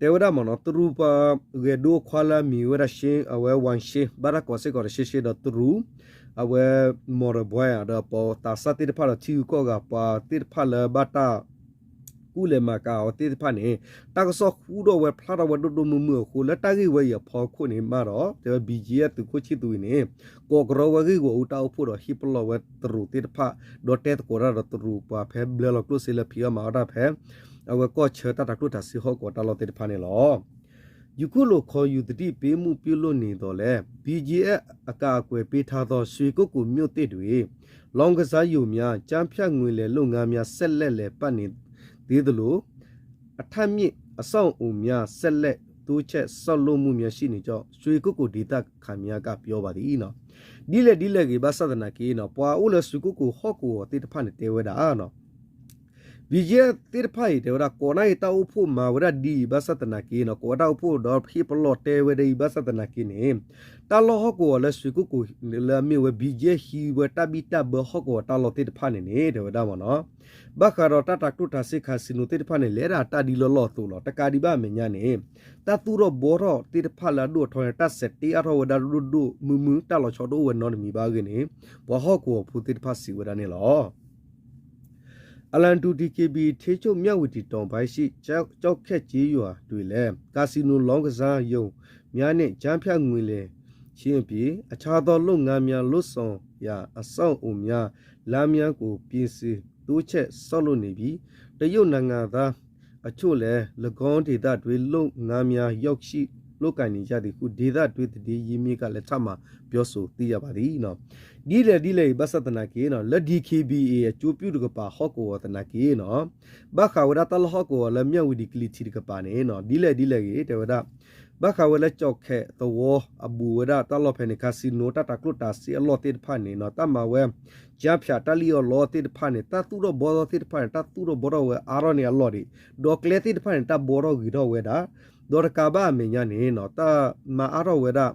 တဲဝဲဒၣ်မ့ၢ်နီၤ တရူးပှၤဂဲၤဒိအခွါလၢအမံၤဝဲဒၣ် ရှ့ အဝဲ ဝမ်ရှ့ ဘၣ်တၢ်ကိးစ့ၢ်ကီးဒီး ရှ့ရှ့ ဒီးတရူး အဝဲ မော်တော်ဘွဲ ဒီးပိာ်သးစၢ်သ့ၣ်တဖၣ်ဒီး ထံဂုၤကီၢ်ဂၤပှၤသ့ၣ်တဖၣ်လၢဘၣ်တၢ် ကူလဲၤမၤကၤအီၤသ့ၣ်တဖၣ်န့ၣ် တၢ်ကစီၣ်ဃူထီၣ်ဝဲဖျါထီၣ်ဝဲဒိၣ်ဒိၣ်မုၢ်မုၢ်အဃိ လၢတၢ်ဂ့ၢ်ဝဲအံၤအဖီခိၣ်န့ၣ်မးဒီး တဲဝဲ ဘံၣ်ကၠံၣ်အဲၣ် သုးခိၣ်ဆံၣ်သူအံၤန့ၣ် ကိးကရီဝဲဂ့ၢ်ဂီၢ်အူတၢ်အိၣ်ဖှိၣ်ဒီးဟ့ၣ်ပလီၢ်ဝဲတရူးသ့ၣ်တဖၣ် ဒီးတဲသကိးတၢ်ဒီးတရူးပှၤဖဲဘျၢလီၤကျိၣ်စ့လၢဖံးအီၣ်မၤအီၣ်တၢ်ဖဲ အဝဲကီၢ်ဆၢတၢ်တၤကျိၣ်တၤစ့ဟီၣ်ကဝီၤတၢ်လီၢ်သ့ၣ်တဖၣ်န့ၣ်လီၤ. ယုၤခိၣ်လိာ်ခီယူၤသတိပေးမှုပြုလုပ်နေသော်လည်း ဘံၣ်ကၠံၣ်အဲၣ် အကာအကွယ်ပေးထားသော ရွှေကုက္ကိုမြို့သစ်တွင် လောင်းကစားရုံများ ကျားဖြန့်ငွေလဲနှုန်းများ ဆက်လက်လည်ပတ်နေသေးသလို အထပ်မြင့်အဆောက်အအုံများ ဆက်လက်တိုးချဲ့ဆောက်လုပ်မှုများရှိနေကြောင်း ရွှေကုက္ကိုဒေသခံများကပြောပါသည် ဒ်လဲၣ်ဒ်လဲၣ်ဂ့ၤ ဘၣ်ဆၣ်သနာ်က့နီၤ ပှၤအိၣ်လၢရွှေကုက္ကိုဟီၣ်ကဝီၤသ့ၣ်တဖၣ်န့ၣ် တဲဝဲဒၣ် ဘံၣ်ကၠံၣ်အဲၣ်သ့ၣ်တဖၣ်အံၤ တဲဝဲဒၣ် ကိးနၣ်အံၤတၢ်အိၣ်ဖှိၣ်မၤဝဲဒၣ်ဒ်အံၤ ဘၣ်ဆၣ်သနာ်က့နီၤ ကိးဝဲတၢ်အိၣ်ဖှိၣ်ဒီးဟ့ၣ်ပလီၢ်တဲဝဲဒ်အံၤ ဘၣ်ဆၣ်သနာ်က့န့ၣ် တၢ်လီၢ်ဟီၣ်ကဝီၤလၢရွှေကုက္ကိုလၢအမ့ၢ်ဝဲ ဘံၣ်ကၠံၣ်အဲၣ် ဟံးဝဲတၢ်ဘံၣ်တၢ်ဘၢဟီၣ်ကဝီၤတၢ်လီၢ်သ့ၣ်တဖၣ်န့ၣ်န့ၣ် တဲဝဲဒၣ်မ့ၢ်နီၤ ဘၣ်ဃးဒီးတၢ်တၤကျိၣ်တၤစ့ casino သ့ၣ်တဖၣ်န့ၣ် လဲၤဒၣ်တၢ်ဒ်လီၢ်လီၢ်အသိးလီၤ. တကးဒံးဘၣ်အမဲာ်ညါန့ၣ် တၢ်သူၣ်ထီၣ်ဘှီထီၣ်သ့ၣ်တဖၣ်လၢအဒိၣ်အထီန့ၣ် တၢ်စဲးတ့အါထီၣ်ဝဲဒၣ်ဒိၣ်ဒိၣ်မုၢ်မုၢ် တၢ်လီၤဆီတအိၣ်ဝဲနီတမံၤဘၣ်အဂ့ၢ်န့ၣ် ပှၤဟီၣ်ကဝီၤဖိသ့ၣ်တဖၣ်စံးဝဲဒၣ်န့ၣ်လီၤ. အလံတူ ဒီက့ဘံ ထိန်းချုပ် မြဝတီ တောင်ပိုင်းရှိ ကျောက်ခက် ကျေးရွာတွင်လည်း ကာစီနို လောင်းကစားရုံများနှင့် ကျားဖြန့်ငွေလဲခြင်းအပြင် အခြားသောလုပ်ငန်းများ လုပ်ဆောင်ရာ အဆောက်အအုံများ လမ်းများကို ပြင်ဆင်တိုးချဲ့ ဆောက်လုပ်နေပြီး တရုတ်နိုင်ငံသားအချို့လည်း ၎င်းဒေသတွင်း လုပ်ငန်းများ ရောက်ရှိလုပ်ကိုင်နေကြသည်ဟု ဒေသတွင်းသတင်းရင်းမြစ်ကလည်း ထပ်မံပြောဆိုသိရပါသည် ဒ်လဲၣ်ဒ်လဲၣ်ဂ့ၤ ဘၣ်ဆၣ်သနာ်က့နီၤ လၢ ဒီက့ဘံ အကျိုးပြုတကပၤ ဟီၣ်ကဝီၤသနာ်က့နီၤ ဘၣ်ဃးဝဲဒၣ်တၢ်လီၢ်ဟီၣ်ကဝီၤလၢ မြဝတီ ကလံၤထံးတကပၤန့ၣ်နီၤ ဒ်လဲၣ်ဒ်လဲၣ်ဂ့ၤ တဲဝဲဒၣ် ဘၣ်ဃးဝဲလၢ ကၠီၣ်ခဲၣ်သဝီအဘူးဝဲဒၣ်တၢ်လီၢ်ဖဲန့ၣ် casino တၢ်တၤကျိၣ်တၤစ့အလီၢ်သ့ၣ်တဖၣ်န့ၣ်နီၤ တၢ်မၤဝဲ ကျားဖြန့် တၢ်လံၣ်အီၣ်လီအီၣ်သ့ၣ်တဖၣ်န့ၣ် တၢ်သူၣ်ထီၣ်ဘှီထီၣ်သ့ၣ်တဖၣ်န့ၣ် တၢ်သူၣ်ထီၣ်ဘှီထီၣ်ဝဲအါထီၣ်န့ၢ်အလီၢ်ဒံး ဒီးကျဲသ့ၣ်တဖၣ်န့ၣ် တၢ်ဘှီထီၣ်ဂ့ၤထီၣ်ဝဲဒၣ် ဒီးတကးဘၣ်အမဲာ်ညါန့ၣ်နီၤ တၢ်မၤအါထီၣ်ဝဲဒၣ်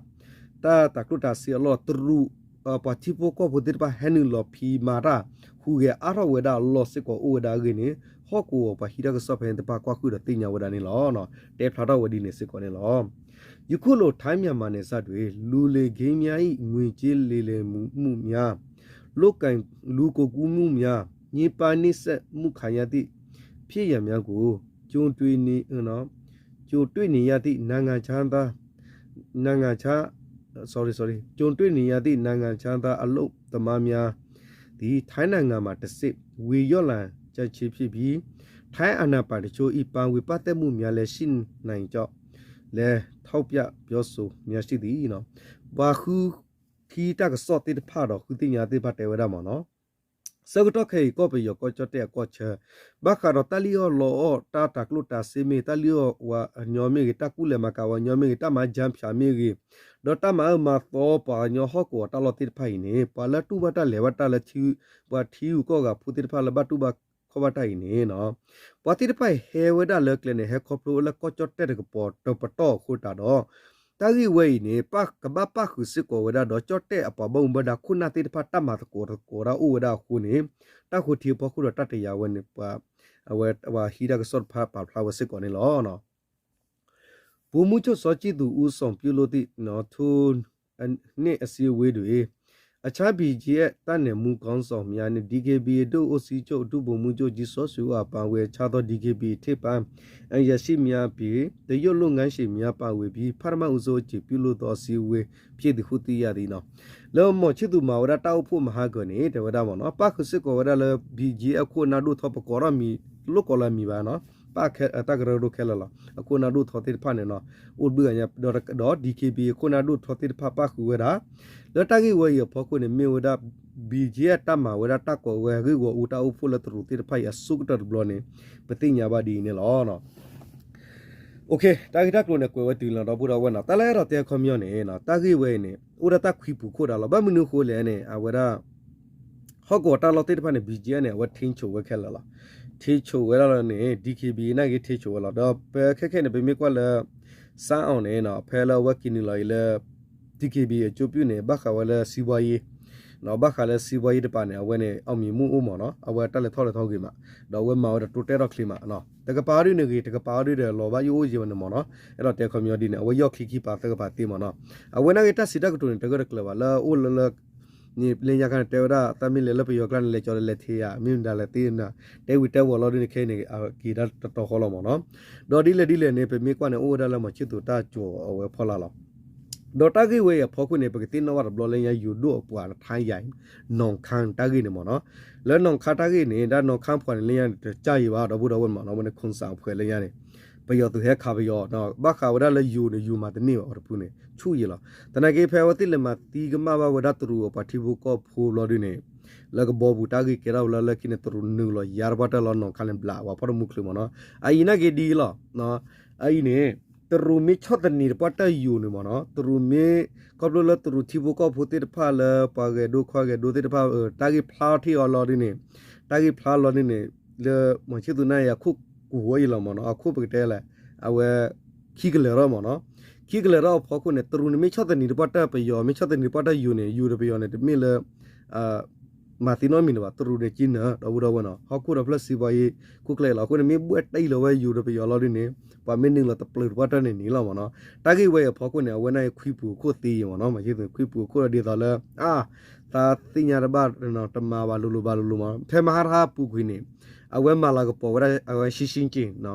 တၢ်တၤကျိၣ်တၤစ့အလီၢ်တရူး ပှၤထံဖိကီၢ်ဖိသ့ၣ်တဖၣ်ဟဲနုာ်လီၤဖံးမၤတၢ် ဟူးဂဲၤအါထီၣ်ဝဲဒၣ်အလီၢ်စ့ၢ်ကီးအိၣ်ဝဲဒၣ်အဂ့ၢ်န့ၣ် ဟီၣ်ကဝီၤပှၤဟံးတၢ်ကစီၣ်ဖဲန့ၣ်တဖၣ်ကွၢ်ဃုာ်ဒီးသ့ၣ်ညါဝဲဒၣ်န့ၣ်လီၤ. တဲဖျါထီၣ်ဝဲဒ်န့ၣ်စ့ၢ်ကီးန့ၣ်လီၤ. ယုၤခိၣ်လိာ် ထိုင်း-မြန်မာနယ်စပ်တွင် လူလိမ်ဂိုဏ်းများ၏ ငွေကြေးလိမ်လည်မှုများ လုပ်ကိုင် လူကုန်ကူးမှုများ ညှဉ်းပန်းနှိပ်စက်မှုခံရသည့် ဖြစ်ရပ်များကို ကြုံတွေ့နေ ကြုံတွေ့နေရသည့် နိုင်ငံခြားသား နိုင်ငံခြား sorry sorry ကြုံတွေ့နေရသည့် နိုင်ငံခြားသားအလုပ်သမားများသည် ထိုင်းနိုင်ငံမှတဆင့် ဝင်ရောက်လာကြခြင်းဖြစ်ပြီး ထိုင်းအာဏာပိုင်တချို့၏ ပါဝင်ပတ်သက်မှုများလည်း ရှိနိုင်ကြောင်းလည်း ထောက်ပြပြောဆိုများရှိသည် ပှၤဃုခံတၢ်ကစီၣ်သ့ၣ်တဖၣ်ဒီး ဃုသ့ၣ်ညါသ့ၣ်တဖၣ်တဲဝဲဒၣ်မ့ၢ်နီၤ ဆၢကတီၢ်ခဲအံၤ ကီၢ်ပယီၤကီၢ်ကၠီၣ်တဲၣ်အကီၢ်ဆၢ ဘၣ်ဃးဒီးတၢ်လံၣ်အီၣ်လီအီၣ် တၢ်တၤကျိၣ်တၤစ့မ့ၢ်ဂ့ၤ တၢ်လံၣ်အီၣ်ဝဲအညီမ့ၢ်ဂ့ၤ တၢ်ကူလဲၤမၤကၤဝဲအညီမ့ၢ်ဂ့ၤ တၢ်မၤကျားဖြန့်မ့ၢ်ဂ့ၤ ဒီးတၢ်မၤအၢမၤသီပှၤကညီဟီၣ်ကဝီၤတၢ်လီၢ်သ့ၣ်တဖၣ်အံၤန့ၣ် ပှၤလၢတူၢ်ဘၣ်တၢ်လဲၤဘၣ်တၢ်လၢ ပှၤထံဂုၤကီၢ်ဂၤဖိသ့ၣ်တဖၣ်လၢဘၣ်တူၢ်ဘၣ်ခီၣ်ဘၣ်တၢ်အံၤန့ၣ် ပှၤသ့ၣ်တဖၣ်အံၤဟဲဝဲဒၣ်လၢကျဲန့ၣ် ဟဲခီဖျိလၢကီၢ်ကၠီၣ်တဲၣ်တကပၤတပတီၢ်အဃိသတးဒီး တၢ်ဂ့ၢ်ဝဲအံၤန့ၣ် ကဘၣ်ပၣ်ဃုာ်စ့ၢ်ကီးဝဲဒၣ်ဒီး ကၠီၣ်တဲၣ်အပှၤဘၣ်မူဘၣ်ဒါခိၣ်နၢ်သ့ၣ်တဖၣ် တၢ်မၤသကိးသကိးတၢ်အိၣ်ဝဲဒၣ်အဃိန့ၣ် တၢ်ဃိထံအဖီခိၣ်ဒီးတၢ်တယာ်ဝဲန့ၣ် ပှၤ အဝဲဟံးတၢ်ကစီၣ်တဖၣ်ပာ်ဖျါဝဲစ့ၢ်ကီးန့ၣ်လီၤ. ဗိုလ်မှူးချုပ် စောကြည်သူ ဦးဆောင်ပြုလုပ်သည့် ထိုနှစ်အစည်းအဝေးတွင် အခြား ဘီၣ်ကၠံၣ်အဲၣ် တပ်နယ်မှူးခေါင်းဆောင်များနှင့် ဒီက့ဘ်ဘီ ဒုဦးစီးချုပ် ဒုဗိုလ်မှူးချုပ်ကြီး စောဆွေဦး အပါအဝင် အခြားသော ဒီက့ဘ်ဘီ ထိပ်ပိုင်းအရာရှိများအပြင် တရုတ်လုပ်ငန်းရှင်များပါဝင်ပြီး ပထမဦးဆုံးအကြိမ် ပြုလုပ်သောအစည်းအဝေးဖြစ်သည်ဟု သိရသည်နီၤ လၢ မောင်ချစ်သူ မၤဝဲဒၣ်တၢ်အိၣ်ဖှိၣ်မဟါကၢၤန့ၣ် တဲဝဲဒၣ်မ့ၢ်နီၤ ပၣ်ဃုာ်စ့ၢ်ကီးဝဲဒၣ်လၢ ဘီၣ်ကၠံၣ်အဲၣ် အခိၣ်အနၢ်ဒိၣ်ထီၣ် ပကိးထီၣ်မံၤ လိၣ်ကိးလၢအမံၤဘၣ်နီၤ ပၣ်တၢ်ကရၢကရိခဲလၢာ်လီၤ အခိၣ်အနၢ်ဒိၣ်ထီၣ်သ့ၣ်တဖၣ်န့ၣ်နီၤ အိၣ်တဘျုးဂၤညါ ဒီး ဒီး ဒီက့ဘ်ဘီ အခိၣ်အနၢ်ဒိၣ်ထီၣ်သ့ၣ်တဖၣ်ပၣ်ဃုာ်ဝဲဒၣ် လၢတၢ်ဂ့ၢ်ဝဲအံၤအဖီခိၣ်န့ၣ် မ့ၢ်ဝဲဒၣ် ဘီၣ်ကၠံၣ်အဲၣ် တၢ်မၤဝဲဒၣ်တၢ်ကိးဝဲဂ့ၢ်ဂီၢ်အူတၢ်အိၣ်ဖှိၣ်လၢတရူးသ့ၣ်တဖၣ်အံၤအဆိကတၢၢ်တဘျီန့ၣ် ပသ့ၣ်ညါဘၣ်ဒ်အံၤန့ၣ်လီၤ. တၢ်ဂ့ၢ်တၢ်ကျိၤန့ၣ် ကွဲးဝဲတုၤလီၤဒီပုၢ်ဒီဝဲၢ်နီၤ တၢ်လၢအဲၣ်ဒိးတဲအခီပညီန့ၣ် တၢ်ဂ့ၢ်ဝဲအံၤန့ၣ် အိၣ်ဒၣ်တၢ်ခွံပူၤခိၣ်ဒၣ်လီၤ ဘၣ်မနုၤအဃိလဲၣ်န့ၣ် အဝဲဒၣ် ဟီၣ်ကဝီၤတၢ်လီၢ်သ့ၣ်တဖၣ်န့ၣ် ဘီၣ်ကၠံၣ်အဲၣ် န့ၣ် အဝဲထိန်းချုပ်ဝဲခဲလၢာ်လီၤ ထိန်းချုပ် ဝဲဒၣ်လီၤန့ၣ် ဒီက့ဘ်ဘီ နာ်က့ ထိန်းချုပ် ဝဲလီၤ ဒီးဖဲခဲခဲန့ၣ် ပမ့ၢ်ကွၢ်လၢ စၢအီၤန့ၣ် ဖဲလၢအဝဲက့ၤနုာ်လီၤအံၤလၢ ဒီက့ဘ်ဘီ အကျိုးပြုန့ၣ် ဘၣ်ဃးဝဲလၢ စီးပွားရေး ဘၣ်ဃးလၢ စီးပွားရေး တပၤန့ၣ် အဝဲန့ၣ် အောင်မြင်မှု အိၣ်မ့ၢ်နီၤ အဝဲတၢ်လဲၤထီၣ်လဲၤထီဂ့ၤမး ဒီးအဝဲမၤဝဲဒီးတိတဲထီၣ်ချ့မး တကပၤအီၤဒ်န့ၣ်ဂ့ၤ တကပၤအီၤဒ်ဒီးလီၤဘၣ်ယိၣ်အိၣ်ယဲၢ်ဝဲန့ၣ်မ့ၢ်နီၤ အဲၣ်ဒိးတဲခီပညီဒ်န့ၣ် အဝဲယီၢ်ချံခံပၤသၢကပၤသ့မ့ၢ်နီၤ အဝဲနာ်က့ တၢ်စံးတၢ်ကတိၤန့ၣ် တဂၢၢ်တကျၢၤဘၣ် လၢအအိၣ်လၢလၢ လၢညါခါန့ၣ် တဲဝဲဒၣ် သးမ့ၢ်လဲၤလၢပယီၤကျါန့ၣ် လဲၤကၠီၤဒီးလဲၤထံးဧါ မ့ၢ်မတၤလဲၣ်သ့ၣ်နၤ တဲဝံၤတဲဝီၤလီၤဒ်န့ၣ် ခဲအံၤန့ၣ် က့ၤဒၣ်တတီဃီလီၤမ့ၢ်နီၤ. ဒီးဒ်လဲၣ်ဒ်လဲၣ်န့ၣ် ပမ့ၢ်ကွၢ်န့ၣ် အိၣ်ဝဲဒၣ်လၢမီၤဆံၣ်သူးတၢ်ကၠိၤအဝဲဖီလာ်လီၤ. ဒီးတၢ်ဂ့ၢ်ဝဲအံၤအဖီခိၣ်န့ၣ် ပကသ့ၣ်နီၣ်ဘၣ်တဘျီလၢညါ ယိၤဒိၣ်အပှၤထါယၤ နီၢ်ခါတၢ်ဂ့ၢ်န့ၣ်မ့ၢ်နီၤ. လၢနီၢ်ခါတၢ်ဂ့ၢ်န့ၣ် ဒၣ်နီၢ်ခါပှၤန့ၣ် လၢညါန့ၣ် တကၢ်ယံၤဘၣ် ဒီပုၢ်ဒီဝဲၢ်မ့ၢ်နီၤ အဝဲန့ၣ် ခိၣ်စၣ်အဖှဲးလၢညါန့ၣ် ပယီၤသုးဟဲခးပယီၤ ဘၣ်ဃးဝဲဒၣ်လၢယိၤန့ၣ် ယိၤမၤတန့ၢ်ဘၣ်အီၤတဖုန့ၣ် ဆူၣ်ယံၤလီၤ. သနာ်က့ ဖဲအဝဲသ့ၣ်လဲၤမၤသံကမၣ်ဘၣ်ဝဲဒၣ်တရူးအပှၤထံဖိကီၢ်ဖိဘျီဒုန့ၣ် လၢကဘီပူၤတၢ်ဂ့ၢ်ကဲထီၣ်ဝဲလၢလၢခံန့ၣ် တရူးနုာ်လီၤယါတပှၢ်တၢၢ်လီၤ နီၢ်ခါန့ၣ် ဘျးဝဲဖီၣ်တမူချုးမ့ၢ်နီၤ. အအံၤနာ်က့ဒ်လီၤ. အအံၤန့ၣ် တရူးမ့ၢ်ဆီၣ်သနံးတပှၢ်တၢၢ်ယိၤန့ၣ်မ့ၢ်နီၤ တရူးမ့ၢ် ခီဖျိလၢတရူးထံဖိကီၢ်ဖိသ့ၣ်တဖၣ်လၢပှၤဂဲၤဒိခီဂဲၤဒိသ့ၣ်တဖၣ် တၢ်ဂ့ၢ်ဖျါထီၣ်ထံၣ်အီၤလီၤဒ်န့ၣ် တၢ်ဂ့ၢ်ဖျါလီၤဒ်န့ၣ် လၢမီၤဆံၣ်သူးန့ၣ် အခိၣ်ကူၣ်ဝဲအံၤလီၤမ့ၢ်နီၤ အခိၣ်ပကတဲလဲၣ် အဝဲ ခံကလၢၤထီၣ်မ့ၢ်နီၤ. ခံကလၢၤထီၣ်အဖီခိၣ်န့ၣ် တရူးန့ၣ်မ့ၢ်ဆီၣ်သနံးတပှၢ်တၢၢ်ပယီၤ မ့ၢ်ဆီၣ်သနံးတပှၢ်တၢၢ်ယိၤန့ၣ် ယိၤဒီးပယီၤန့ၣ် တမ့ၢ်လၢ မၤသံနီတမံၤလၢၤဘၣ် တရူးန့ၣ်ကံနၢၤ ဒီပုၢ်ဒီဝဲၢ်နီၤ ဟီၣ်ခိၣ်ဒီဖျၢၣ်စံးပှၤအံၤ ခိၣ်ကျဲလီၤ အဃိန့ၣ် မ့ၢ်ဘှဲၣ်တံၢ်လီၤဝဲယိၤဒီးပယီၤလီၤဒ်န့ၣ် ပှၤမ့ၢ်နုာ်လီၤတပျုာ်တပှၢ်တၢၢ်န့ၣ်န့ၣ်လီၤမ့ၢ်နီၤ. တၢ်ဂ့ၢ်ဝဲအံၤအဖီခိၣ်န့ၣ် အဝဲန့ၣ်ခွံပူၤအခိၣ်သ့ယံၤမ့ၢ်နီၤ မ့ၢ်ဆ့ၣ်သူးခွံပူၤအခိၣ်ဒ်သိးလၢ အါ သးသ့ၣ်ညါတဘၣ် တမၤဘၣ်လိၤလိၤဘၣ်လိၤလိၤမ့ၢ်နီၤ ဖဲမဟါတဟါပူၤကွံာ်န့ၣ် အဝဲမၤလၤကပီၤဝဲဒၣ် အဝဲ ရှံရှံက့ၣ်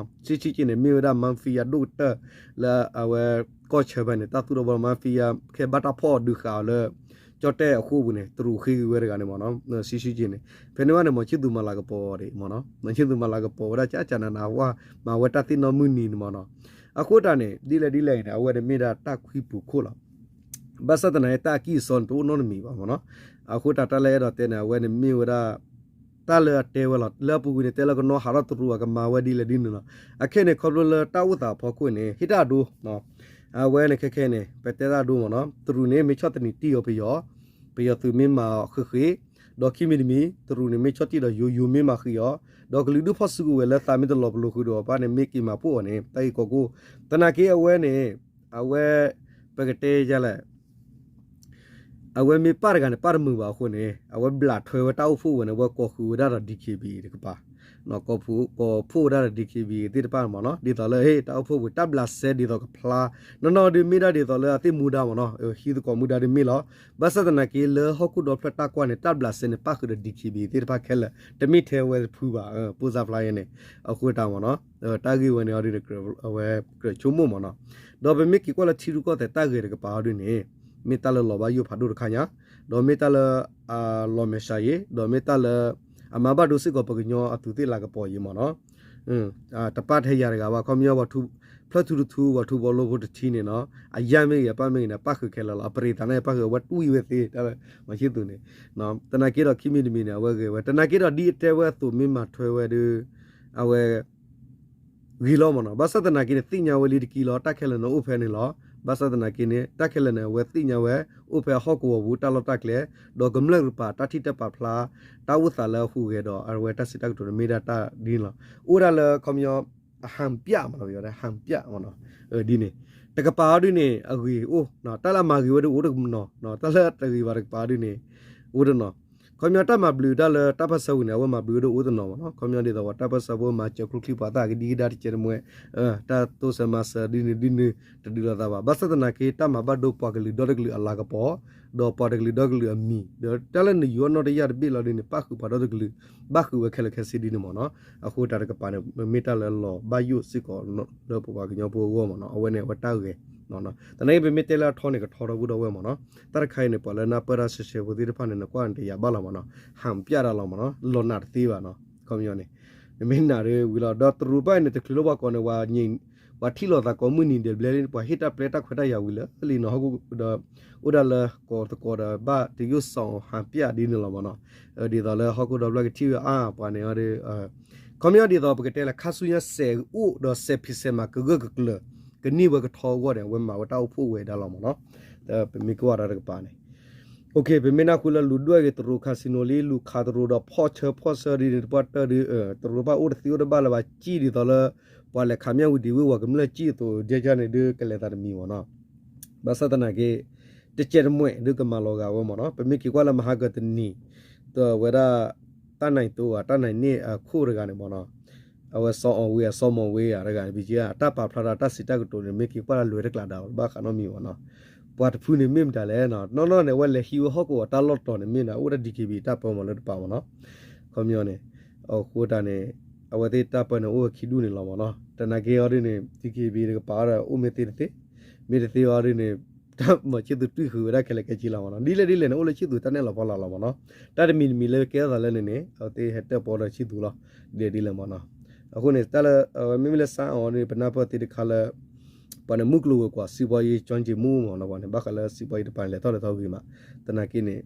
ရှံရှံက့ၣ်န့ၣ် မ့ၢ်ဝဲဒၣ် mafia ဒိၣ်ကတၢၢ်လၢအဝဲကီၢ်ဆၢဖဲန့ၣ် တၢ်သူၣ်ထီၣ်ဘီ mafia ခဲဘၣ်တၢ်ဖီၣ်အီၤဒုးဃာ်အီၤလၢ ကၠီၣ်တဲၣ်အဃိပူၤန့ၣ် တရူးဃ့က့ၤဝဲတဂၤန့ၣ်မ့ၢ်နီၤ ရှံရှံက့ၣ်န့ၣ် ဖဲန့ၣ်ဝဲန့ၣ် မီၤဆံၣ်သူးမၤလၤကပီၤဒံးမ့ၢ်နီၤ မီၤဆံၣ်သူးမၤလၤကပီၤဝဲဒၣ်ကကနနဝ မၤဝဲတၢ်သ့ၣ်နီၣ်မုၢ်နံၤန့ၣ်မ့ၢ်နီၤ အဃိတၢ်န့ၣ် ဒ်လဲၣ်ဒ်လဲၣ်အံၤန့ၣ် အဝဲန့ၣ်မ့ၢ်ဒၣ်တၢ်ခွံပူၤခိၣ်လီၤ. ဘၣ်ဆၣ်သနာ်က့ တၢ်အကံၢ်အစီန့ၣ် တအိၣ်နီတမံၤဘၣ်မ့ၢ်နီၤ အဃိတၢ်တၢ်လၢအဲၣ်ဒိးတဲန့ၣ် အဝဲန့ၣ်မ့ၢ်ဝဲဒၣ် တၢ်လၢအတဲဝဲလီၤ လၢအပူၤကွံာ်န့ၣ် တဲလၢကနီၣ်ဟးထီၣ်တရူးအကမၤဝဲဒ်လဲၣ်ဒ်န့ၣ်လီၤ. အခဲန့ၣ် ခီဖျိလၢတၢ်အိၣ်သးအဖီခိၣ်န့ၣ် ဟ့ၣ်တၢ်အဒိ အဝဲန့ၣ်ခဲခဲန့ၣ် ပတဲတၢ်အဒိမ့ၢ်နီၤ တရူးန့ၣ် မ့ၢ်ဆီၣ်သနံးတံၢ်အီၤပယီၤ ပယီၤသုးမ့ၢ်မၤအီၤဃ့ဃ့ ဒီးခံမံၤတမံၤ တရူးန့ၣ် မ့ၢ်ဆီၣ်တံၢ်ဒီးယိၤ ယိၤမ့ၢ်မၤဃံးအီၤ ဒီးကလုာ်ဒူၣ်ဖီၣ်စုကဝဲၤလၢသးမ့ၢ်တလီၤပလိာ်ဃုာ်ဒီးအီၤဘၣ်န့ၣ် မ့ၢ်က့ၤမၤပိာ်အီၤန့ၣ် တၢ်ဂ့ၢ်ကီကိၣ် သနာ်က့အဝဲန့ၣ် အဝဲ ပကတဲယလဲၣ် အဝဲမ့ၢ်ပၢ်တဂၤန့ၣ် ပၢ်တမုာ်ဘၣ်အဃိန့ၣ် အဝဲဘျးထွဲဝဲတၢ်အိၣ်ဖှိၣ်ဝဲန့ၣ် အဝဲကိးဃုာ်ဝဲဒၣ်ဒီး DKBA တကပၤ ကိးဖှိၣ်ဝဲဒၣ်ဒီး DKBA သ့ၣ်တဖၣ်မ့ၢ်နီၤ ဒ်သိးလၢ ဟ့ၣ် တၢ်အိၣ်ဖှိၣ်ပူၤတၢ်ဘျးစဲဒ်သိးကဖျါ နီၢ်နီၢ်ဒုးမ့ၢ်ဒၣ်ဒ်သိးလၢအသ့ၣ်မူဒါမ့ၢ်နီၤ ဟံးသကိးမူဒါဒုးမ့ၢ်လီၤ ဘၣ်ဆၣ်သနာ်က့ လၢဟီၣ်ခိၣ်ဒီဖျၢၣ်တၢ်ကွၢ်န့ၣ် တၢ်ဘျးစဲန့ၣ် ပၣ်ဃုာ်ဒီး DKBA သ့ၣ်တဖၣ်ခဲလၢာ် တမ့ၢ်ထဲဝဲတဖုဘၣ် ပိၢ်စၢ်ဖျါယဲန့ၣ် အဃိတၢ်မ့ၢ်နီၤ တၢ်ဂ့ၢ်ဝဲန့ၣ်အီၤဒုး အဝဲကြၢးဆိကမိၣ်မ့ၢ်နီၤ ဒီးပမ့ၢ်က့ၤကွၢ်လၢထံရူၢ်ကီၢ်သဲးတၢ်ဂဲၤတကပၤအီၤဒုးန့ၣ် မ့ၢ်တၢ်လၢလီၤဘၣ်ယိၣ်ဖးဒိၣ်တခါညါ ဒီးမ့ၢ်တၢ်လၢ အလီၤမဲာ်ဆှးယံၤ ဒီးမ့ၢ်တၢ်လၢ အမၤဘၣ်ဒိစ့ၢ်ကီးပှၤကညီအသူးသ့ၣ်လၤကပီၤယံၤမ့ၢ်နီၤ တပၣ်ထဲယၤတဂၤဘၣ် ခီပညီ ဖျၢၣ်ထူတထူ ပှၤထူဘီလိဖိတထံန့ၣ်နီၤ အယၢ်မ့ၢ်ဂ့ၤ အပၢ်မ့ၢ်ဂ့ၤန့ၣ် ပၣ်ဃုာ်ခဲလၢာ်လီၤ အပရံးသးန့ၣ် ပၣ်ဃုာ်အဝဲတွံၢ်ဝဲသ့ တၢ်လၢ မၤဆံၣ်သူးန့ၣ် သနာ်က့ဒီးခံမံၤတမံၤန့ၣ် အဝဲဂဲၤဝဲ သနာ်က့ဒီးဒ်အတဲဝဲအသိးမ့ၢ်မၤထွဲဝဲဒီး အဝဲ ဂ့ၤလီၤမ့ၢ်နီၤ ဘၣ်ဆၣ်သနာ်က့န့ၣ် သ့ၣ်ညါဝဲလံတက့ၢ်လီၤ တၢ်ခဲလၢာ်န့ၣ်အိၣ်ဖဲန့ၣ်လီၤ ဘၣ်ဆၣ်သနာ်က့န့ၣ် တၢ်ခဲလၢာ်န့ၣ် အဝဲသ့ၣ်ညါဝဲ အိၣ်ဖဲအဟီၣ်ကဝီၤပူၤတၢ်လီၢ်တၢ်ကျဲ ဒီးကမျၢၢ်တကပၤ တၢ်ထံၣ်တၢ်ပာ်ဖျါ တၢ်အိၣ်သးလၢအဟူးဂဲၤဒီး အဝဲတၢ်စံးတၢ်ကတိၤန့ၣ်မ့ၢ်ဒၣ်တၢ်ဒ်န့ၣ်လီၤ အိၣ်ဒၣ်လၢခီပညီ အဟန်ပြမ့ၢ်နီၤ ဟန်ပြမ့ၢ်နီၤ ဒ်န့ၣ် တကပၤအီၤဒုးန့ၣ် အဂ့ၤအိၣ် တၢ်လၢအမၤဂ့ၤဝဲဒၣ်အိၣ်တနီၤ တၢ်လၢတဂ့ၤဘၣ်တကပၤအီၤဒုးန့ၣ် အိၣ်တနီၤ ခီပညီတၢ်မၤဘျုးတၢ်လၢတၢ်ပၢၢ်ဆၢဝံၤန့ၣ် အဝဲမၤဘျုးဝဲဒၣ်အိၣ်တနီၤမ့ၢ်နီၤ ခီပညီဒ်သိးပှၤတၢ်ပၢၢ်ဆၢဖိမၤစၢၤကျိချံမျိာ်သၣ်ကဒံကဒါတကဲတမှဲ တၢ်တိစၢၤမၤစၢၤဒ်န့ၣ်ဒ်န့ၣ် တဒုးလိာ်သးဘၣ် ဘၣ်ဆၣ်သနာ်က့ တၢ်မၤဘၣ်ဒိပှၤကလုာ်ဒီတကလုာ်အလၤကပီၤ ဒီးပှၤတကလုာ်ဒီတကလုာ်အမံၤ ဒီးတၢ်လၢနယူၤအီၣ်နီၣ်တယၢ်တဘ့ၣ်လီၤဒ်န့ၣ် ပၣ်ဃုာ်ပှၤဒီတကလုာ် ဘၣ်ဃုာ်ဝဲခဲလၢာ်ခဲဆ့ဒ်န့ၣ်မ့ၢ်နီၤ အဃိတၢ်တကပၤန့ၣ် မ့မ့ၢ်တၢ်လၢလီၤဘၣ်ယိၣ်စ့ၢ်ကီးလၢပပှၤကညီဖိအဂီၢ်မ့ၢ်နီၤ အဝဲန့ၣ်အဝဲတၢ်ဂဲၤ သနာ်က့ပမ့ၢ်တဲလၢအထီန့ၣ် ကထီထီၣ်ဘူးဒီဝဲၢ်မ့ၢ်နီၤ တၢ်တခါအံၤန့ၣ် ပှၤလၢနၢ်ပၢၢ်တၢ်ဆှဲဆှဲဖိသ့ၣ်တဖၣ်န့ၣ် နကွၢ်န့ၣ်တယာ်ဘၣ်လီၤမ့ၢ်နီၤ ဟန်ပြတၢ်လီၤမ့ၢ်နီၤ လီၤနာ်တသ့ဘၣ်နီၤ ခီပညီန့ၣ် နမ့ၢ်နာ်ဒီးဝံၤလီၤ ဒီးတရူးဘၣ်အံၤန့ၣ် တချုးလၢပှၤကိးန့ၣ် ပှၤထံၣ်လိာ်သးကိးမုၢ်နံၤဒဲးဘျဲၣ် ပှၤဟ့ၣ်တၢ်ပျဲတၢ်ခွဲးတၢ်ယာ်ဝံၤလၢလံနီၤ ဟီၣ်ခိၣ်ဒီး အိၣ်ဒၣ်လၢကိးသကိးဒီးဘၣ်တယိၣ်စီၤဟန်ပြဒ်န့ၣ်လီၤမ့ၢ်နီၤ ဒ်သိးလၢဟီၣ်ခိၣ်ဒီဖျၢၣ်ကထံၣ်ဝဲအါ ပှၤန့ၣ်အီၤဒီး ခီပညီဒ်သိးပကတဲလၢခါဆူညါစဲးအိၣ်ဒီးစဲးဖံးစဲးမၤကဂၢၢ်ကကျၢၤ ကန့ၢ်ဝဲကထီအဂီၢ်န့ၣ် အဝဲမၤဝဲတၢ်အိၣ်ဖှိၣ်ဝဲဒၣ်လီၤမ့ၢ်နီၤ ပမ့ၢ်ကွၢ်တၢ်တကပၤန့ၣ် ပမ့ၢ်နၢ်ဟူလၢလူၤဒွဲၣ်ဂ့ၤတရူး casino လံ လူၤခးတရူးဒီးဖီၣ်ဆၢဖီၣ်ဆၢဒ်န့ၣ်တပှၢ်တၢၢ်ဒီး တရူးဘၣ်အိၣ်တသ့အိၣ်တဘၣ်လၢၤဘၣ် ကံၣ်ဒ်သိးလၢ ပှၤလဲၤခးမၠၣ်ဝံၤဒံးဝ့ၢ်ဝီၤကမျၢၢ်ကံၣ်အသိး ဒ်ကန့ၣ်ဒုး ကလဲၤသးတမံၤမ့ၢ်နီၤ ဘၣ်ဆၣ်သနာ်က့ တကဲတမှဲာ်ဒုးကမၤလီၤဂာ်ဝဲမ့ၢ်နီၤ ပမ့ၢ်က့ၤကွၢ်လၢမဟါကတနံၤ တဝဲဒၣ် တၢ်နံၤတိဧါ တၢ်နံၤန့ၢ်အခိၣ်တဂၤန့ၣ်မ့ၢ်နီၤ အဝဲစီၤအီၣ်ဝ့ဧါ စီၤမီၣ်ဝ့ဧါတဂၤန့ၣ် ပက့ၤတၢ်ပာ်ဖျါထီၣ်တၢ်စံးတၢ်ကတိၤန့ၣ် မ့ၢ်က့ၤကွၢ်လၢလွဲတကျးဒၣ် တဘၣ်ဃးနီတမံၤမ့ၢ်နီၤ ပှၤတဖုန့ၣ်မ့ၢ်မတၤလဲၣ်နီၤ. နီၢ်နီၢ်န့ၣ် အဝဲလဲၤဟံးဝဲဟီၣ်ကဝီၤတၢ်လီၢ်တီၤန့ၣ်မ့ၢ်နီၤ အိၣ်ဒၣ် D K B A တၢ်ပၢမၤလၢတပၤမ့ၢ်နီၤ. ခီပညီန့ၣ် အဃိတၢ်န့ၣ် အဝဲသ့ၣ်တၢ်ပၢန့ၣ် အိၣ်ဝဲခံဒူၣ်န့ၣ်လီၤမ့ၢ်နီၤ. တနာ်က့အီၤဒ်န့ၣ် D K B A တကပၤဒီး အိၣ်မ့ၢ်သ့တသ့, မ့ၢ်တသ့အီၤဒ်န့ၣ် တၢ်မၤဆံၣ်သူးတွံၢ်ဃုာ်ဝဲဒၣ်ခဲလၢာ်ခဲဆ့လီၤမ့ၢ်နီၤ. ဒ်လဲၣ်ဒ်လဲၣ်န့ၣ် အိၣ်လၢဆံၣ်သူးတၢ်နဲၣ်လီၤဖီလာ်လီၤမ့ၢ်နီၤ. တၢ်တမံၤတမံၤလၢကဲထီၣ်သးလၢန့ၣ်န့ၣ် အဝဲသ့ၣ်ဟဲတၢၣ်ပီဒီးဆံၣ်သူးလီၤ. ဒ်လဲၣ်ဒ်လဲၣ်မ့ၢ်နီၤ. အဃိန့ၣ် တၢ်လၢ အဝဲမ့မ့ၢ်လၢ စၣ်အီၤဒ်န့ၣ် ပနၢ်ပၢၢ်သ့တခါလၢ ပှၤန့ၣ်မုၢ်ကျိၤဝဲၤကွာ် စံးဘီယ့ၣ်ကၠီကၠံးမူမ့ၢ်နီၤ. ပှၤန့ၣ် ဘၣ်ဃးလၢစံးဘီယ့ၣ်တပၤန့ၣ် လဲၤထီၣ်လဲၤထီၣ်ဂ့ၤမး, သနာ်က့န့ၣ်